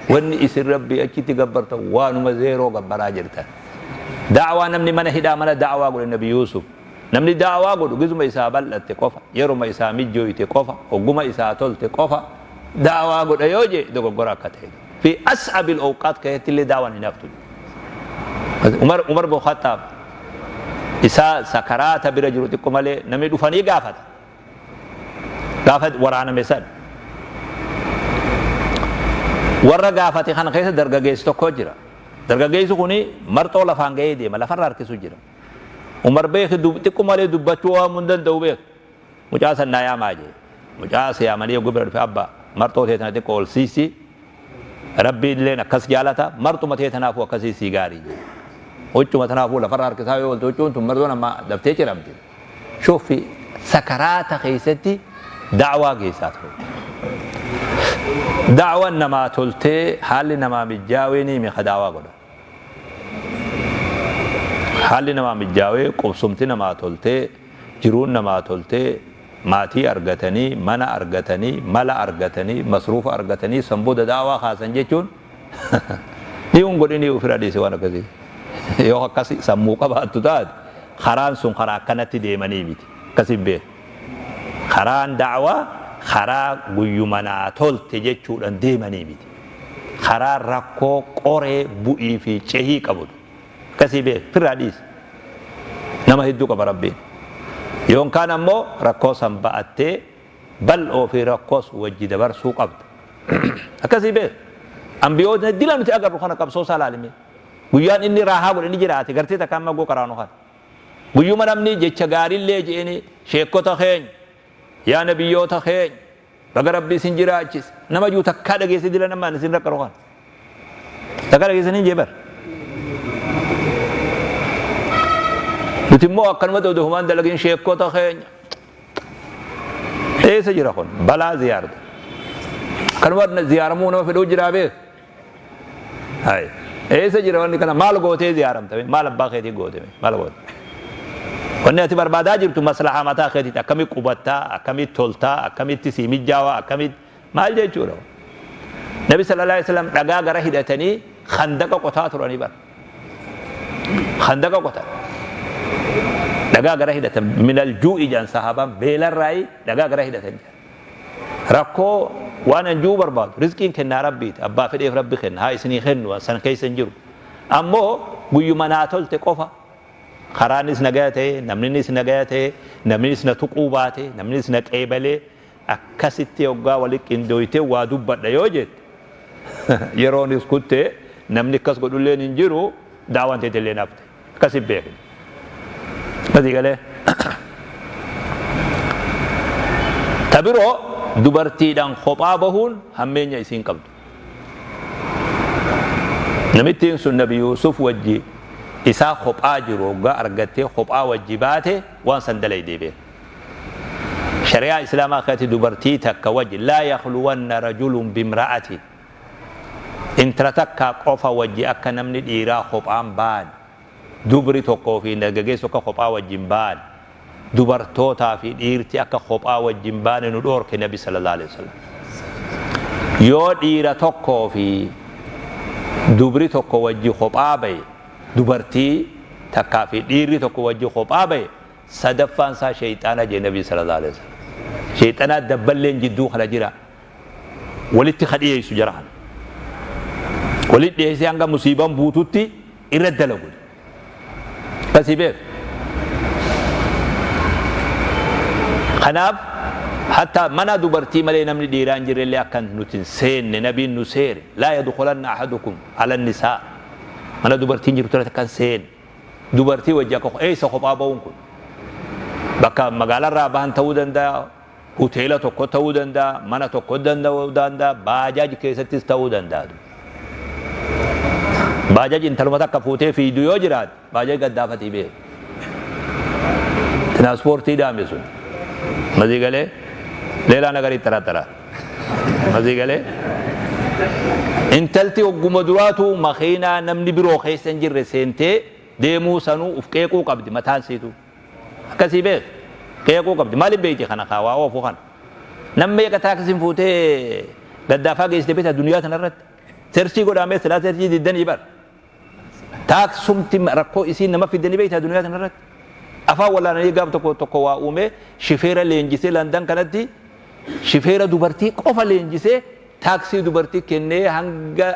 [SPEAKER 1] wanni isin Rabbii achitti gabbartan waanuma zeeroo gabbaraa jirtan. Da'waa namni mana hidhaa mana da'waa godhe Nabi Yuusuf. Namni da'waa godhu gizuma isaa bal'atte qofa, yeruma isaa mijjooyte qofa, hogguma isaa tolte qofa da'waa godha yoo jee dogoggora akka ta'e. Fi as'abil awqaat keessatti illee da'waan hin haftu. Umar bin Khattaab isaa sakaraata bira jiru xiqqo malee namni dhufanii gaafata. Gaafa waraaname san warra gaafate kana keessa dargageessi tokko jira. Dargageessi kun marxoo lafaan ga'ee deema, lafarra harkisu jira. Umar beeki xiqqo malee dubbachuu waan hin danda'u beeku. Mucaa san naa yaamaa jee. Mucaa si yaamanii yogguu bira dhufe, abba marxoo tee tana xiqqoo ol siisi. Rabbi illeen akkas jaalata, marxuma tee tanaafuu akkasii sii gaarii jee. Huccuma tanaafuu lafarra harkisaa yoo oolte huccuun tun marxoon amma daftee ciramti. Shufi sakaraata keessatti da'waa geessaa ture. Da'waan namaa toltee haalli namaa mijjaawee ni hime ka da'waa godha. Haalli namaa mijjaawee, qubsumti namaa toltee, jiruun namaa toltee, maatii argatanii, mana argatanii, mala argatanii, masruufa argatanii san booda da'waa kaasan jechuun ni hin godhinii ofirraa dhiisi waan akkasii. Yoo akkasi sammuu qabaattu taate karaan sun karaa akkanatti deemanii miti. Akkasi beek. Karaan da'waa karaa guyyuma naa tolte jechuudhaan deemanii miti. Karaa rakkoo qoree bu'ii fi cehii qabudha. Akkasii beek firraa dhiisi. Nama hedduu qaba Rabbiin. Yoonkaan ammoo rakkoo san ba'attee bal'oo fi rakkoos wajji dabarsuu qabda. Akkasii beek. Ambiyootni dila nuti agarru kana qabsoo isaa laalime. Guyyaan inni raahaa godhe ni jiraate gartee takka amma goo qaraanu kana. Guyyuma namni jecha gaariillee je'eni sheekkota keenya, yaa nabiyyoota keenya, baga Rabbi isin jiraachise. Nama jiru takkaa dhageesse dila nama isin rakkanu kana. Takkaa dhageessanii jee bar. Nuti immoo akkanumatti odoo humaan dalagin sheekkota keenya. Eessa jira kun? Balaa ziyaarda. Akkanuma ziyaaramuu nama fedhuu jiraa beek. Hai. Eessa jira wanni kana? Maal gootee ziyaaramta? Maal abbaa keetii goote? Maal goote? Wanni ati barbaadaa jirtu maslahaa mataa keetiiti. Akkamitti qubattaa? Akkamitti toltaa? Akkamitti sii mijaawaa? Akkamitti maal jechuudha? Nabi sallallahu alaihi wasallam dhagaa gara hidhatanii khandaqa qotaa turanii bara. Khandaqa qotan. Dhagaa gara hidhatan minal juu'i jedhan sahaabaan, beelarraayi dhagaa gara hidhatan jedhan. Rakkoo waan an ji'uu barbaadu, rizqiin kennaa Rabbiiti, abbaa fedheef Rabbi kenna, haa isinii kennu, an san keessa hin jiru. Ammoo guyyuma naa tolte qofa, karaanis nagaya ta'e, namninis nagaya ta'e, namninis na tuquu baate, namninis na qeebalee, akkasitti hoggaa wali qindooytee waa dubbadha yoo jette, yeroonis kutte, namni akkas godhulleen hin jiru, da'waan teetilleen hafte. Akkasi beekne. Akkasii galee. Ta biroo, dubartiidhaan kophaa bahuun hammeenya isiin qabdu. Namittiin sun Nabi Yuusuf wajji isaa kophaa jiru hoggaa argattee kophaa wajji baate waan san dalaydee beeka. Shari'aa Islaamaa keessatti dubartii takka wajji laa yakhluwanna rajulun bimra'atin, intala takka qofa wajji akka namni dhiiraa kophaan baane, dubri tokkoo fi dargageessi tokko kophaa wajji hin baane, dubartootaa fi dhiirti akka kophaa wajji hin baane nu dhoorke Nabi sallallahu alaihi wasallam. Yoo dhiira tokkoo fi dubri tokko wajji kophaa bahe, dubartii takkaa fi dhiirri tokko wajji kophaa bahe, sadaffaan isaa sheyxaana jee Nabi sallallahu alaihi wasallam. Sheyxanaa dabballeen jidduu kana jira, walitti ka dhiyeessu jara kana. Walitti dhiyeessee hanga musiibaan buututti irra dalagu. Akkasii beek. Kanaaf hatta mana dubartii malee namni dhiiraa hin jirrellee akka nuti hin seenne nabiin nu seere. Laa yadkhulanna ahadukum ala nisaa. Mana dubartiin jirtu irratti akka hin seenne. Dubartii wajji akka eessa kophaa ba'uun kun bakka magaalarraa bahan ta'uu danda'a, hoteela tokko ta'uu danda'a, mana tokko ta'uu danda'a, baajaaj keessattis ta'uu danda'a. Baajaj intaluma takka fuutee fiidu yoo jiraate baajaj gaddaafatii beeku. Tiraanspoortii daame sun. Masii galee leelaa nagarii xaraxara. Masii galee intalti hogguma duraatu makiinaa namni biroo keessa hin jirre seentee deemuu sanuu uf qeequu qabdi mataan siitu. Akkasii beek qeequu qabdi. Maaliif beekti kana kaa waa oofu kana. Nam meeqa taaksiin fuutee gaddaafaa geessite beektaa duniyaa tanarratti. Searchii godhaamee silaa searchii diddanii bar. Taaksumti rakkoo isiin nama fidde ni beektaa duniyaa tanarratti. Afaan wallaalanii gaaf tokko tokko waa uumee shifeera leenjisee Landan kanatti shifeera dubartii qofa leenjisee taaksii dubartii kennee hanga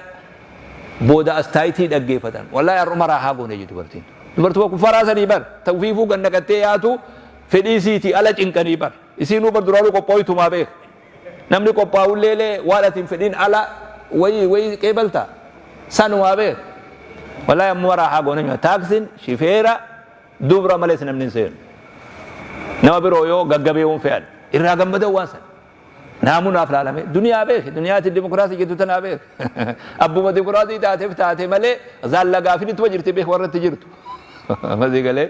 [SPEAKER 1] booda astaayitii dhaggeeffatan. Wallaahi har'uma raahaa goone jetti dubartiin. Dubartuma kuffaraa sanii bar ta ufiifuu gad naqattee yaatu fedhii isiitii ala cinqanii bar. Isiinuu bar duraanuu qophooytumaa beek. Namni qophaa'ullee lee waan ati hin fedhin ala wayii wayii qeebalta. Sanumaa beek. Wallaahi ammuma raahaa goone nyaata. Taaksiin shifeera dubra malees namni hin seenu. Nama biroo yoo gaggabeewwan fe'an irraa gammadan waan sana. Naamunaaf laalame duniyaa beeki duniyaati dimokiraasii jettu tanaa beeki. Abbuma dimokiraasii taateef taate malee zaallagaafin ittuma jirti beeki warra itti jirtu. Masii galee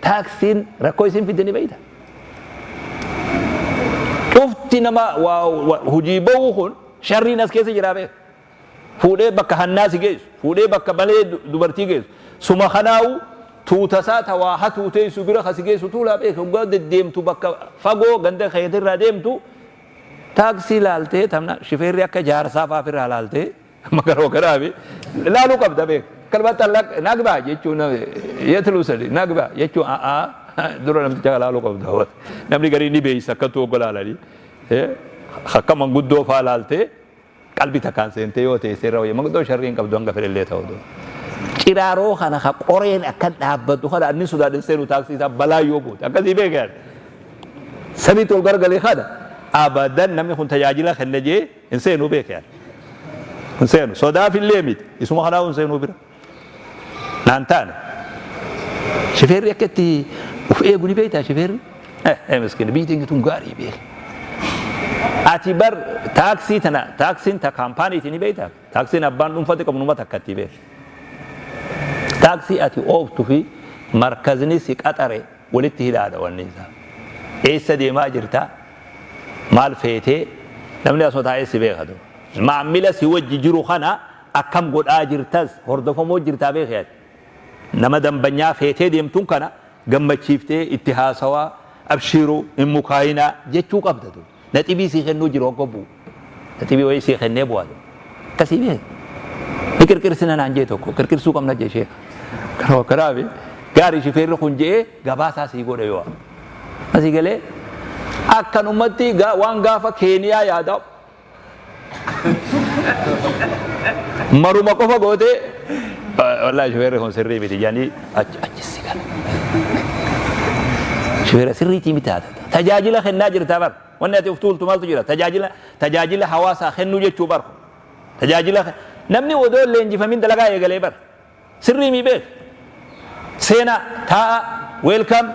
[SPEAKER 1] taaksiin rakkoo isin fidde ni beekta. Cufti nama hojii ba'uu kun sharriin as keessa jiraa beeka. Fuudhee bakka hannaa si geessu, fuudhee bakka malee dubartii geessu. Suma kanaawu tuutasaa ta waa hatuu teessu bira ka si geessu tuulaa beeka. Hoggaa deddeemtu bakka fagoo ganda keetirraa deemtu taaksii laaltee tamna shifeerri akka jaarsaa fa'aa ofirraa laaltee makaroo kanaafi laaluu qabda beeka. Kalmatti allaq nagbaa jechuun yetluu sadi nagbaa jechuun a'aa dura namticha laaluu qabda. Namni garii ni beeysa akkattuu hogga laalanii akka manguddoo fa'aa laaltee qalbi takkaan seentee yoo teesse irra wayya. Manguddoo sharrii hin qabdu hanga fedhellee ta'u. Ciraaroo kana ka qoreen akka dhaabbatu kana anni sodaadhin seenu taaksii isaa balaa yoo buute akkasii beekan. Samiitti ol garagalee kana abadan namni kun tajaajila kenna jee hin seenuu beekan. Hin seenu sodaafillee miti isuma kanaa hin seenuu bira. Naan taane. Shifeerri akka itti of eegu ni beektaa shifeerri? Eh miskiin biyyi teenya tun gaarii beeki. Ati bar taaksii tana taaksiin ta kaampaaniiti ni beektaa? Taaksiin abbaan dhuunfatti qabu numa takkatti beeki. Taaksii ati ooftu fi markazni si qaxare walitti hidhaadha wanni isaa. Eessa deemaa jirta? Maal feetee? Namni asuma taa'ee si beeka. Maammila si wajji jiru kana akkam godhaa jirtas hordofamoo jirtaa beeki ati. Nama dambanyaa feetee deemtuun kana gammachiiftee itti haasawaa abshiiruu hin mukaayinaa jechuu qabda tu. Naxibii sii kennuu jiru hogga bu'u. Naxibii wayii sii kennee bu'a tu. Akkasii beeki. Ni qirqirsina naan jee tokko qirqirsuu qabna jee sheeka. Kanuma kanaafi gaarii shifeerri kun je'ee gabaasaa sii godhe yoo. Asii galee akkanumatti waan gaafa Keeniyaa yaadaa Maruma qofa gootee wallahi shufeerri kun sirrii miti jedhanii achi achi si gala. Shufeera sirriitii miti haata. Tajaajila kennaa jirtaa bar. Wanni ati of tuultu maaltu jira? Tajaajila tajaajila hawaasaa kennuu jechuu bar. Tajaajila namni odoo hin leenjifamin dalagaa eegalee bar. Sirrii mii beek. Seenaa taa'a welcome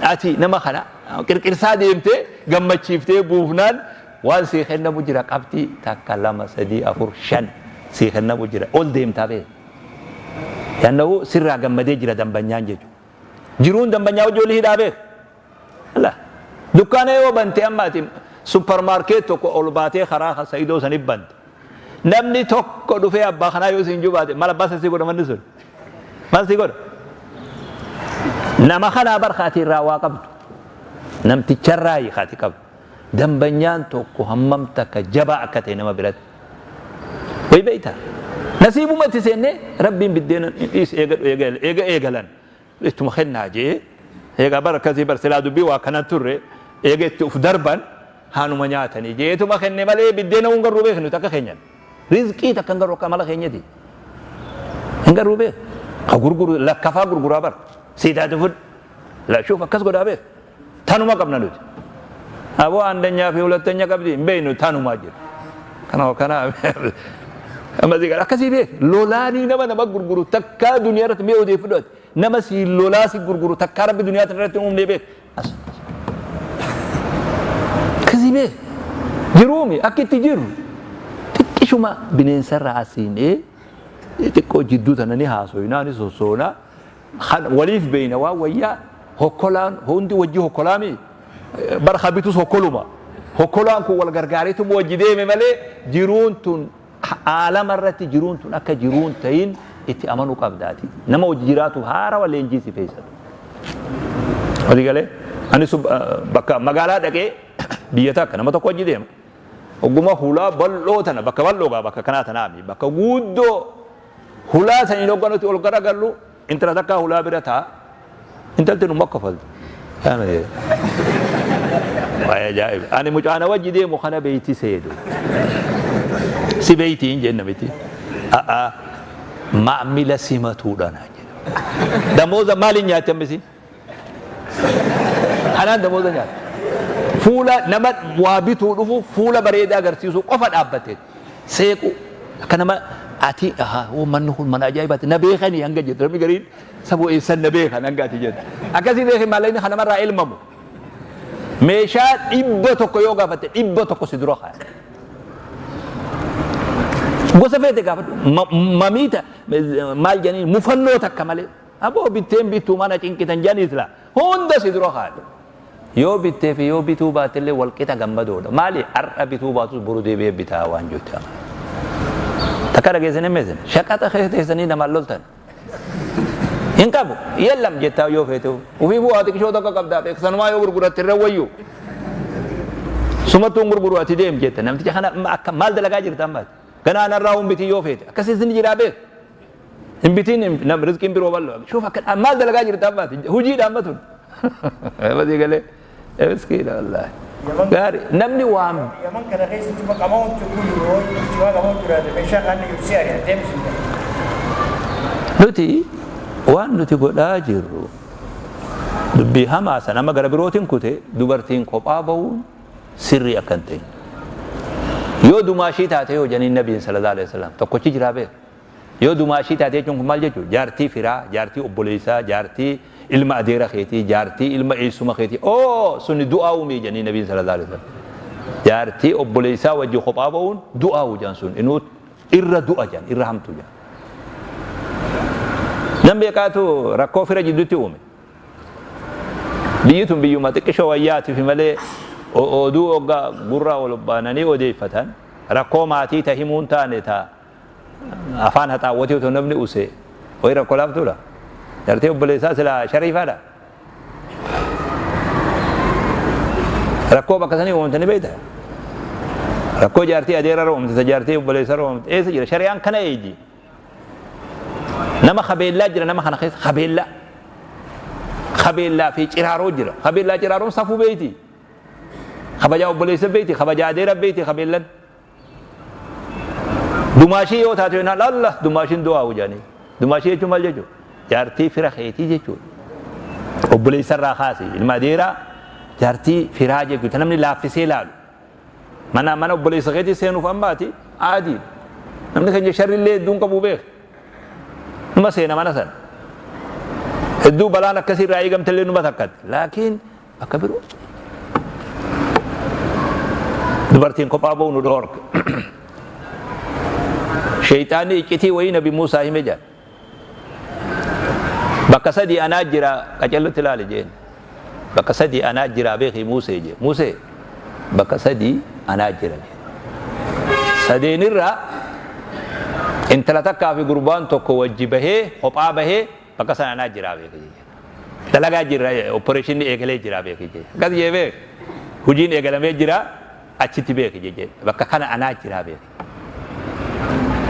[SPEAKER 1] ati nama kana qirqirsaa deemtee gammachiiftee buufnaan waan sii kennamu jira qabxii takka lama sadii afur shan sii kennamu jira ol deemtaa beek. Yannahu sirraa gammadee jira dambanyaan jechuudha. Jiruun dambanyaa wajji olii hidhaa beek. La dukkaana yoo bante amma ati supermarket tokko ol baatee karaa kan Sa'idoo sani bante. Namni tokko dhufee abbaa kanaa yoo siin jubaate maal abbaa si godha manni sun? Maal si godha? Nama kanaa bar ati irraa waa qabdu. Namticharraa ati qabdu. Dambanyaan tokko hammam takka jabaa akka ta'e nama biratti. Wayi beektaa? Nasiibuma itti seennee rabbiin biddeena dhiis eega eega eegalan. Ittuma kennaa je'ee eegaa bar akkasii bar silaa dubbii waa kanan turre eega itti uf darban haanuma nyaatanii je'eetuma kenne malee biddeena hin garruu beeknu takka keenyan rizqii takka hin garru akka amala keenyati hin garruu beek ka gurguru lakkafaa gurguraa bar sii taate fudhu la shuuf akkas godhaa beek tanuma qabna nuti aboo andanyaa fi hulattanya qabdi hin beeknu tanumaa jira kana kana amma si akkasii beek lolaanii nama nama gurguru takkaa duniyaa irratti mee odeeffadhu ati nama si lolaa si gurguru takkaa rabbi duniyaa irratti hin uumnee beek akkasii beek jiruumi akka itti jirru xiqqishuma bineensarraa asiinee. Xiqqoo jidduu tana ni haasoyna, ni sossoona. Waliif beeyna waan wayyaa hokkolaan hundi wajji hokkolaami. Bar habitus hokkoluma. Hokkolaan kun wal gargaareetuma wajji deeme malee jiruun tun aalama irratti jiruun tun akka jiruun tahin itti amanuu qabdaati. Nama wajji jiraatuuf haarawa leenjii si feesatu. Walii galee ani bakka magaalaa dhaqee biyya takka nama tokko wajji deema. Ogguma hulaa bal'oo tana bakka bal'oo gaa bakka kanaa tanaami bakka guuddoo hulaa saniin hogga nuti ol garagallu intala takkaa hulaa bira taa intalti numa kofalti. Waa'ee ajaa'iba. Ani mucaana wajji deemu kana beeyti seedu. Si beeyti hin jenne miti. A'a maamila simatuudha naan jedhe. Damooza maaliin nyaatte ammisi? Kanaan damooza nyaatte. Fuula nama waa bituu dhufu fuula bareedaa agarsiisuu qofa dhaabbate. Seequu akka nama ati ahaa hoo manni kun mana ajaa'ibaati na beekanii hanga jettu namni gariin saboo eessan na beekan hanga ati jettu. Akkasii beekin maallaqni kan namarraa elmamu. Meeshaa 100 yoo gaafatte 100 si dura kaaya. Gosa feete gaafadhu. Mamiita maal jedhanii mufannoo takka malee. Aboo bitteen bittuu mana cinqitan jedhaniis laa. Hunda si dura kaaya. Yoo bittee fi yoo bituu baattellee wal qixa gammadoodha. Maali har'a bituu baatus boru deebi'ee bitaa waan jettu amana. Takka dhageessanii hin meessan. Shaqaxa keessa teessanii namaan loltan. Hin qabu. Yellam jettaa yoo feete. Ufii bu'aa xiqishoo tokko qabdaa beek sanumaa yoo gurguratte irra wayyu. Sumattuu hin gurguru ati deem jetta. Namticha kana akka maal dalagaa jirta ammaati. Ganaa narraa hin bitii yoo feete. Akkasiis ni jiraa beek. Hin bitiin nam rizqiin biroo bal'oo. Shuuf akka maal dalagaa jirta ammaati. Hojiidha amma tun. Basii galee. Miskiina wallaahi. Gaarii namni waan.
[SPEAKER 3] Yaman kana keessatti maqama wanti kun yeroo cimaa qabamu jiraate meeshaa kaan ibsee ari'atee deemsisa.
[SPEAKER 1] Nuti waan nuti godhaa jirru dubbii hamaa sana amma gara birootiin kute dubartiin kophaa bahuun sirrii akka hin ta'in. Yoo dumaashii taate yoo janiin nabiin sallallahu alaihi wasallam tokkochi jiraa beeku. Yoo dumaashii taate jechuun kun maal jechuudha? Jaartii firaa, jaartii obboleessaa, jaartii ilma adeera keetii, jaartii ilma eessuma keetii. Oo suni du'aa uumii jedhanii nabiin sallallahu alaihi wasallam. Jaartii obboleessaa wajji kophaa ba'uun du'aa jedhan sun inuu irra du'a jedhan irra hamtu jedhan. Nam beekaatu rakkoo fira jidduutti uume. Biyyi tun biyyuma xiqqishoo wayyaatiif malee oduu hoggaa gurra ol baananii odeeffatan rakkoo maatii ta himuun taane ta afaan haxaawwatee otoo namni use wayi rakkoo laaftuudha. Jaartii obboleessaa silaa shariifaadha. Rakkoo bakka sanii uumamte ni beekta. Rakkoo jaartii adeerarra uumamte, ta jaartii obboleessarra uumamte eessa jira? Shari'aan kana eeydi. Nama kabeellaa jira nama kana keessa kabeellaa. Kabeellaa fi ciraaroo jira. Kabeellaa ciraaroon safuu beeyti. Kabajaa obboleessa beeyti, kabajaa adeera beeyti kabeellan. Dumaashii yoo taate yennaan Allah dumaashiin du'aa jedhanii. Dumaashii jechuun maal jechuudha? Jaartii fira keetii jechuudha. Obboleessa irraa kaasi ilma adeeraa jaartii firaa jechuudha. Namni laaffisee laalu. Mana mana obboleessa keetii seenuuf ammaati aadii. Namni keenya sharrillee hedduun qabu beeka. Numa seena mana sana. Hedduu balaan akkasii irraa eegamtellee numa takkatti. Laakiin Bakka biroo dubartiin kophaa ba'u nu dhoorke. Sheeyxaanni iccitii wayii Nabi Muusaa hime jedha. Bakka sadii anaa jira qacellutti ilaali jeen. Bakka sadii anaa jira beeki Muusee jee. Muusee bakka sadii anaa jira jeen. Sadeenirraa intala takkaa fi gurbaan tokko wajji bahee kophaa bahee bakka sana anaa jira beeki jee. Dalagaa jirra opereeshinni eegalee jira beeki jee. Akkas jee beek. Hojiin eegalamee jira achitti beeki jee. Bakka kana anaa jira beeki.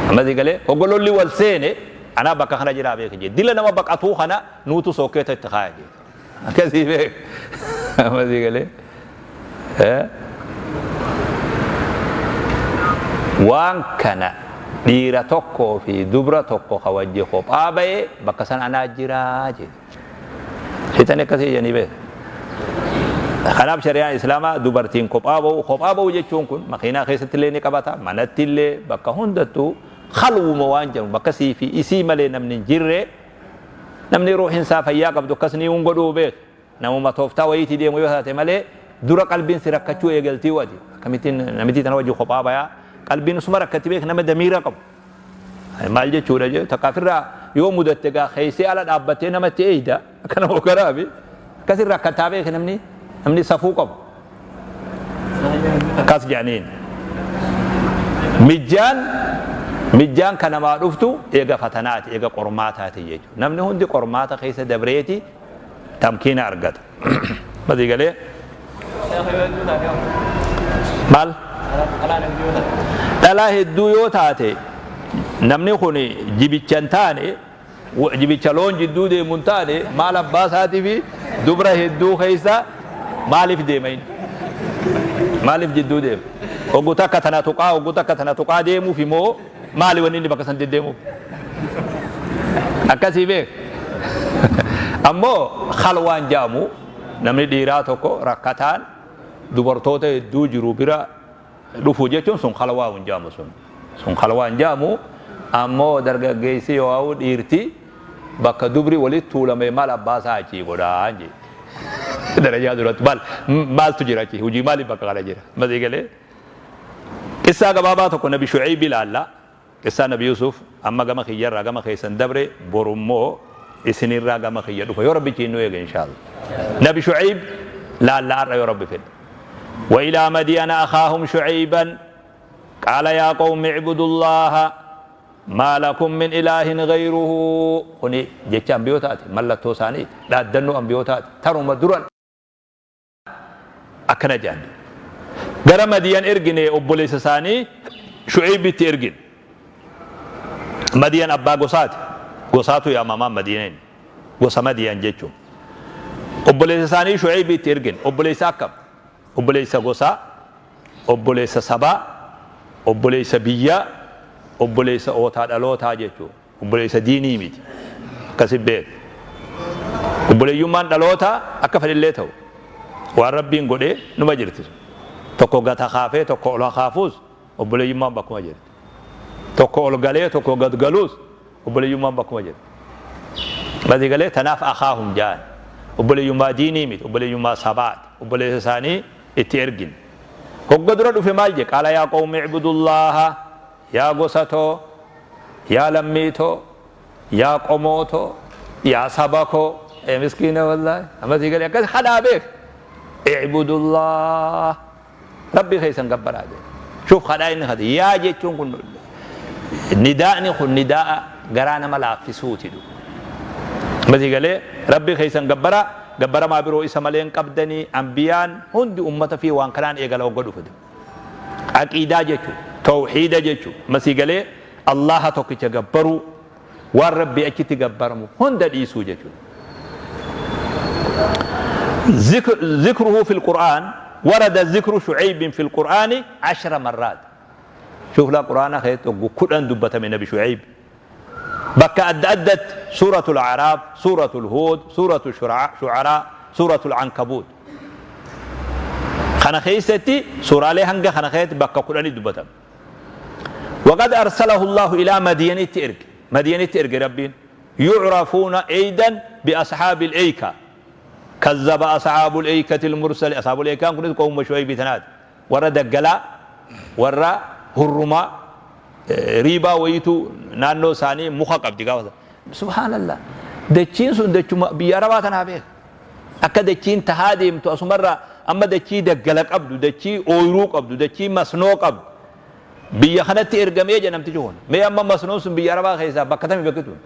[SPEAKER 1] Ammas eegalee hoggololli wal seene anaa bakka kana jira beeki jee. Dila nama baqatuu kana nuutu sookeeta itti kaaya jee. Akkasii beek. Ammas eegalee. Waan kana dhiira tokkoo fi dubra tokko ka wajji kophaa baye bakka san anaa jiraa jedhe. Seexanni akkasii jedhanii beeka. Kanaaf shari'aan Islaamaa dubartiin kophaa ba'u, kophaa ba'u jechuun kun makiinaa keessatti illee ni qabata, manatti illee bakka hundattuu khalwuma waan jedhamu bakka sii fi isii malee namni hin jirre namni ruuhin isaa fayyaa qabdu akkas ni hin godhuu beeka. Namuma tooftaa wayiitii deemu yoo taate malee dura qalbiin si rakkachuu eegaltii wati. Akkamittiin namitii tana wajji kophaa bayaa qalbiin suma rakkatti beek nama damiira qabu. Maal jechuudha jee takka ofirraa yoo mudatte gaa keessee ala dhaabbattee namatti eeyda akka nama garaafi akkasirraa akka taabee namni safuu qabu. Akkas jedhaniin. Mijjaan kan namaa dhuftu eega fatanaati, eega qormaataati jechuudha. Namni hundi qormaata keessa dabreeti tamkiina argata. Masii galee maal? Dhalaa hedduu yoo taate, namni kun jibicha hin taane, jibicha loon jidduu deemu hin taane, maal abbaa isaatii fi dubra hedduu keessa maaliif deema inni? Maaliif jidduu deema? Oggu takka tana tuqaa, oggu takka tana tuqaa deemuuf immoo maali wanni inni bakka san deddeemuuf? Akkasii beek. Ammoo khalwaan jaamu, namni dhiiraa tokko rakkataan dubartoota hedduu jiru bira dhufu jechuun sun khalwaa hin jaamu sun. Sun khalwaa hin jaamu. Ammoo dargaggeessi yoo ha'u dhiirti bakka dubri walitti tuulame maal abbaa isaa achii godhaa jee. Darajaa duratti maal maaltu jira achii, hojii maaliif bakka kana jira? Masii galee. Qissaa gabaabaa tokko Nabi Shu'ayb ilaalla. Qissaa Nabi Yusuf amma gama kiyyarraa gama keessan dabre, borummoo isinirraa gama kiyya dhufa yoo Rabbichi nu eege, inshallah. Nabi Shu'ayb laalla har'a yoo Rabbi fedhe. وإلى مدين أخاهم شعيبا قال يا قوم اعبدوا الله ما لكم من إله غيره. Kuni jecha ambiyootaati, mallattoo isaaniiti, dhaaddannoo ambiyootaati. Taruma duran akkana jedhan: gara Madiyan ergine, obboleessa isaanii Shu'aybitti ergine. Madiyan abbaa gosaati, gosaatu yaamamaa Madiineen, gosa Madiyan jechuun. Obboleessa isaanii Shu'aybitti ergine. Obboleessa akkam? Obboleessa gosaa, obboleessa sabaa, obboleessa biyyaa, obboleessa ootaa dhalootaa jechuudha. Obboleessa diinii miti. Akkasi beek. Obboleeyyummaan dhalootaa akka fedhillee ta'u, waan Rabbiin godhee numa jirti. Tokko gata kaafee tokko ol kaafuus, obboleeyyummaan bakkuma jirti. Tokko ol galee tokko gad galuus, obboleeyyummaan bakkuma jirti. Gadi galee tanaaf أخاهم jaan. Obboleeyyummaa diinii miti, obboleeyyummaa sabaati. Obboleessa isaanii itti ergine. Hogga dura dhufe maal je? قال يا قوم اعبدوا الله, yaa gosatoo, yaa lammiitoo, yaa qomootoo, yaa saba koo. Ee miskiina, wallaahi ammasii galee akkas hadhaa beek. اعبدوا الله, Rabbi keessan gabbaraa jedhe. شوف, kadhaa inni kadhe. Yaa jechuun kun, nidaa'ni kun nidaa'a garaa nama laaffisuuti. Ammasii galee Rabbi keessan gabbaraa, gabbaramaa biroo isa malee hin qabdanii. Ambiyaan hundi ummata fi waan kanaan eegala hogga dhufe. Aqiidaa jechuun tawxiida jechuun masii galee Allaha tokkicha gabbaruu, waan Rabbii achitti gabbaramu hunda dhiisuu jechuudha. ذكره في القرآن: ورد ذكر شعيب في القرآن 10 مرات. شوف لا قرآن خيط 10 دبة من نبي شعيب بك أد أدت: سورة الأعراف، سورة الهود، سورة الشعراء، سورة العنكبوت. Kana keessatti suuraalee hanga kana keessatti bakka 10 dubbatama. وقد أرسله الله إلى مدين erge, مدينة erge Rabbiin. يعرفون أيضا بأصحاب الأيكة، كذب أصحاب الأيكة المرسلين. أصحاب الأيكة كنت قوم شعيب تناد ورا دقلا ورا هرما riibaa wayitu naannoo isaanii muka qabdi gaafa. Subhaanallah, dachiin sun dachuma biyya Arabaa tanaa beeka. Akka dachiin tahaa deemtu asumarraa amma dachii daggala qabdu, dachii ooyiruu qabdu, dachii masnoo qabdu biyya kanatti ergamee jedha namtichi kun. Mee amma masnoon sun biyya Arabaa keessaa bakka tami? Bakki tun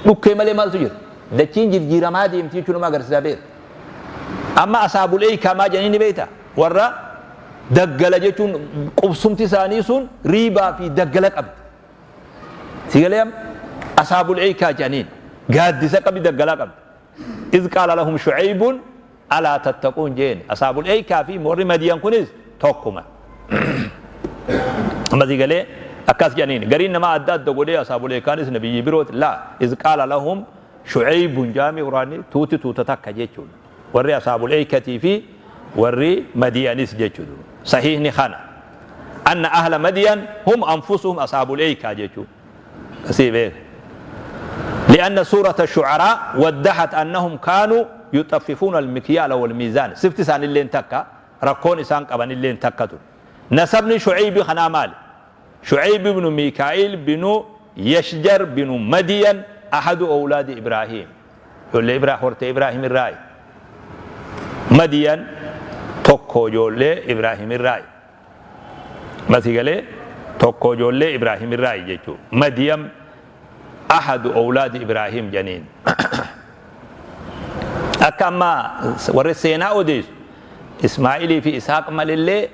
[SPEAKER 1] dhukkee malee maaltu jira? Dachiin jijjiiramaa deemti jechuun nama agarsiisaa beeka. Amma أصحاب الأيكة maa jedhanii ni beekta? Warra daggala jechuun qubsumti isaanii sun riibaa fi daggala qabdi. Sigalee أصحاب الأيكة jedhaniin gaaddisa qabdi, daggalaa qabdi. إذ قال لهم شعيب ألا تتقون jeen. أصحاب الأيكة fi warri Madiyan kunis tokkuma. Amma sigalee akkas jedhaniin. Gariin nama adda adda godhee أصحاب الأيكة nis nabiyyi birooti. لا, إذ قال لهم شعيب jaami quraanni tuuti tuuta takka jechuudha. Warri أصحاب الأيكة fi warri Madiyanis jechuudha. Sahiihni kana أن أهل مدين هم أنفسهم أصحاب الأيكة jechuudha. Kasii beeka. لأن سورة الشعراء وضحت أنهم كانوا يطففون المكيال والميزان. Sifti isaan illeen takka, rakkoon isaan qaban illeen takkatu. Nasabni Shucaybi kanaa maali? شعيب بن ميكائيل بن Yashjar binu Madiyan ahadu awlaadi Ibraahim. Ijoollee Ibraa hortee Ibraahim irraayi. Madiyan tokko ijoollee Ibraahim irraayi. Masii galee tokko ijoollee Ibraahim irraayi jechuudha. Madiyam ahadu awlaadi Ibraahim janiin. Akka amma warri seenaa odeessu Ismaa'ilii fi Isaaq malillee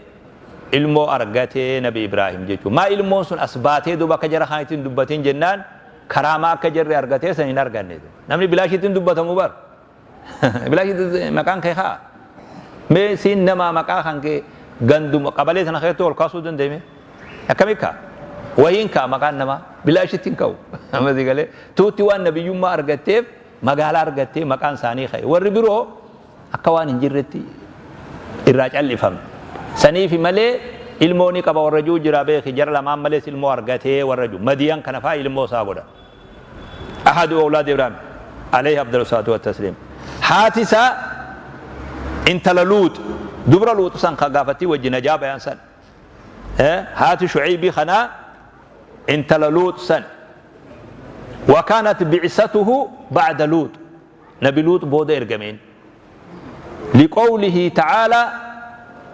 [SPEAKER 1] ilmoo argatee Nabi Ibraahim jechuudha. Maa ilmoon sun as baatee duuba akka jara kaanitti hin dubbatin jennaan karaamaa akka jarri argatee san hin arganne. Namni bilaashitti hin dubbatamu bar. Bilaashitti maqaan kee haa. Mee siin namaa maqaa kan kee ganduma qabalee sana keessatti ol kaasuu danda'ime. Akkami kaa? Wahiin kaa maqaan namaa bilaashitti hin ka'u. Amma si galee tuutti waan nabiyyummaa argatteef magaalaa argattee maqaan isaanii ka'e. Warri biroo akka waan hin jirretti irraa callifame. Saniifi malee ilmoo ni qaba warra jiru jira beeki jara lamaan malees ilmoo argatee warra jiru. Madiyan kana faa ilmoo isaa godha. Ahadu awlaad Ibraahim alayhi afdalu salaatu wa tasliim. Haati isaa intala Luux dubra Luux san ka gaafattii wajji najaa bayan san. Haati Shu'aybii kanaa intala Luux san. Wa kaanat bi'satuhu ba'da Luux. Nabi Luux booda ergameen. Liqawlihi ta'aalaa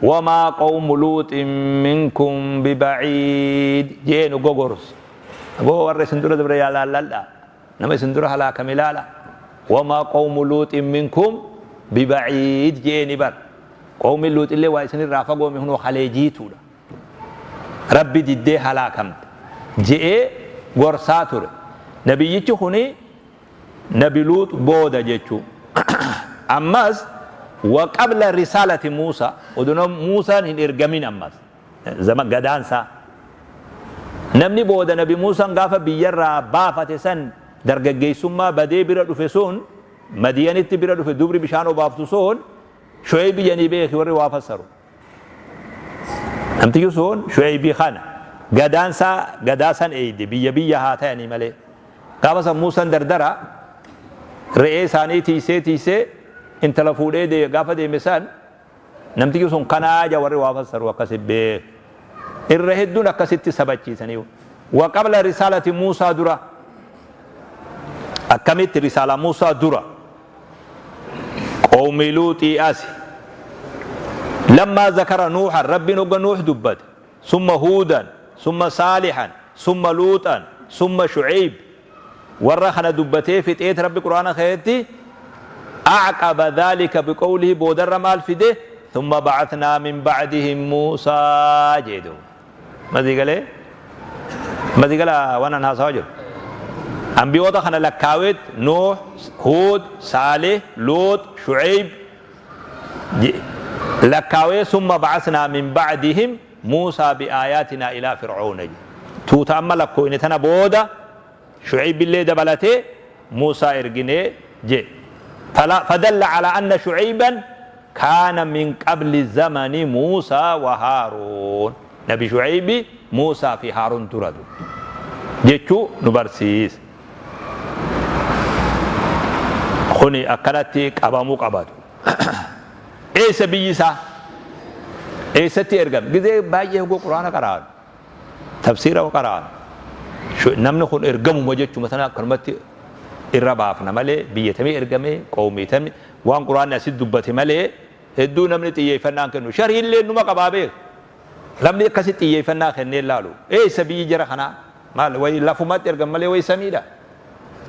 [SPEAKER 1] wamaa qawmu luuxin minkum bibaciid jee nu gogorse. Aboo warra isin dura dabre yaa laalladha. Nama isin dura halaakame laala. Wamaa qawmu luuxin minkum bibaciid jee ni bar. Qawmiin luuxillee waa isinirraa fagoome hunoo halee jiituudha. Rabbi diddee halaakamte je'ee gorsaa ture. Nabiyyichi kuni Nabi Luux booda jechu. Ammas wa qabla risaalati Muusaa odoo Muusaan hin ergamin ammas zama gadaansaa. Namni booda Nabi Muusaan gaafa biyyarraa baafate san dargaggeessummaa badee bira dhufe sun Madiyanitti bira dhufe dubri bishaan obaaftu sun Shu'aybi jedhanii beeki warri waa fassaru. Namtichi sun Shu'aybi kana gadaansaa gadaa san eeyde biyya biyya haa tayanii malee. Gaafa san Muusan dardara re'ee isaanii tiysee tiysee intala fuudhee dee gaafa deeme san namtichi sun kanaa ja warri waa fassaru akkasi beek. Irra hedduun akkasitti sabachiisanii. Wa qabla risaalati Muusaa dura akkamitti risaalaa Muusaa dura Qawmi Luuxii asi. Lammaa zakara Nuuhan Rabbiin hogga Nuuh dubbate, summa Huudan, summa Saalihan, summa Luuxan, summa Shu'eyb warra kana dubbatee fixeet Rabbi Qur'aana keessatti a'qaba dhaalika biqawlihi boodarra maal fide thumma ba'athnaa min ba'dihim Muusaa jee duuba. Masii galee? Masii gala waan an haasawaa jiru. Ambiyoota kana lakkaaweet Nuuh, Huud, Saalih, Luux, Shu'eyb lakkaawee summa ba'asnaa min ba'dihim Muusaa bi'aayaatinaa ilaa Fir'oona jedhe. Tuuta amma lakkooyne tana booda Shu'eybillee dabalatee Muusaa ergine jedhe. Fadalla alaa anna Shu'eyban kaana min qabli zamani Muusaa wa Haaruun. Nabi Shu'eybi Muusaa fi Haaruun dura du'e jechuu nu barsiisa. Kuni akkanatti qabamuu qabatu. Eessa biyyi isaa? Eessatti ergame? Gizee baay'ee hoguu Qur'aana qara'an, tafsiira qara'an, namni kun ergamuma jechuma sana akkanumatti irra baafna malee biyya tamii ergame, qawmii tami, waan Qur'aanni asitti dubbate malee hedduu namni xiyyeeffannaa hin kennu. Sharhiillee numa qabaa beek. Namni akkasitti xiyyeeffannaa kennee hin laalu. Eessa biyyi jara kanaa? Maal wayi lafumatti ergame malee wayi samiidha.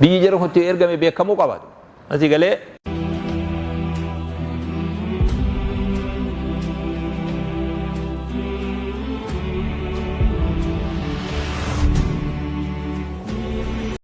[SPEAKER 1] Biyyi jara kun itti ergame beekamuu qaba. Asii galee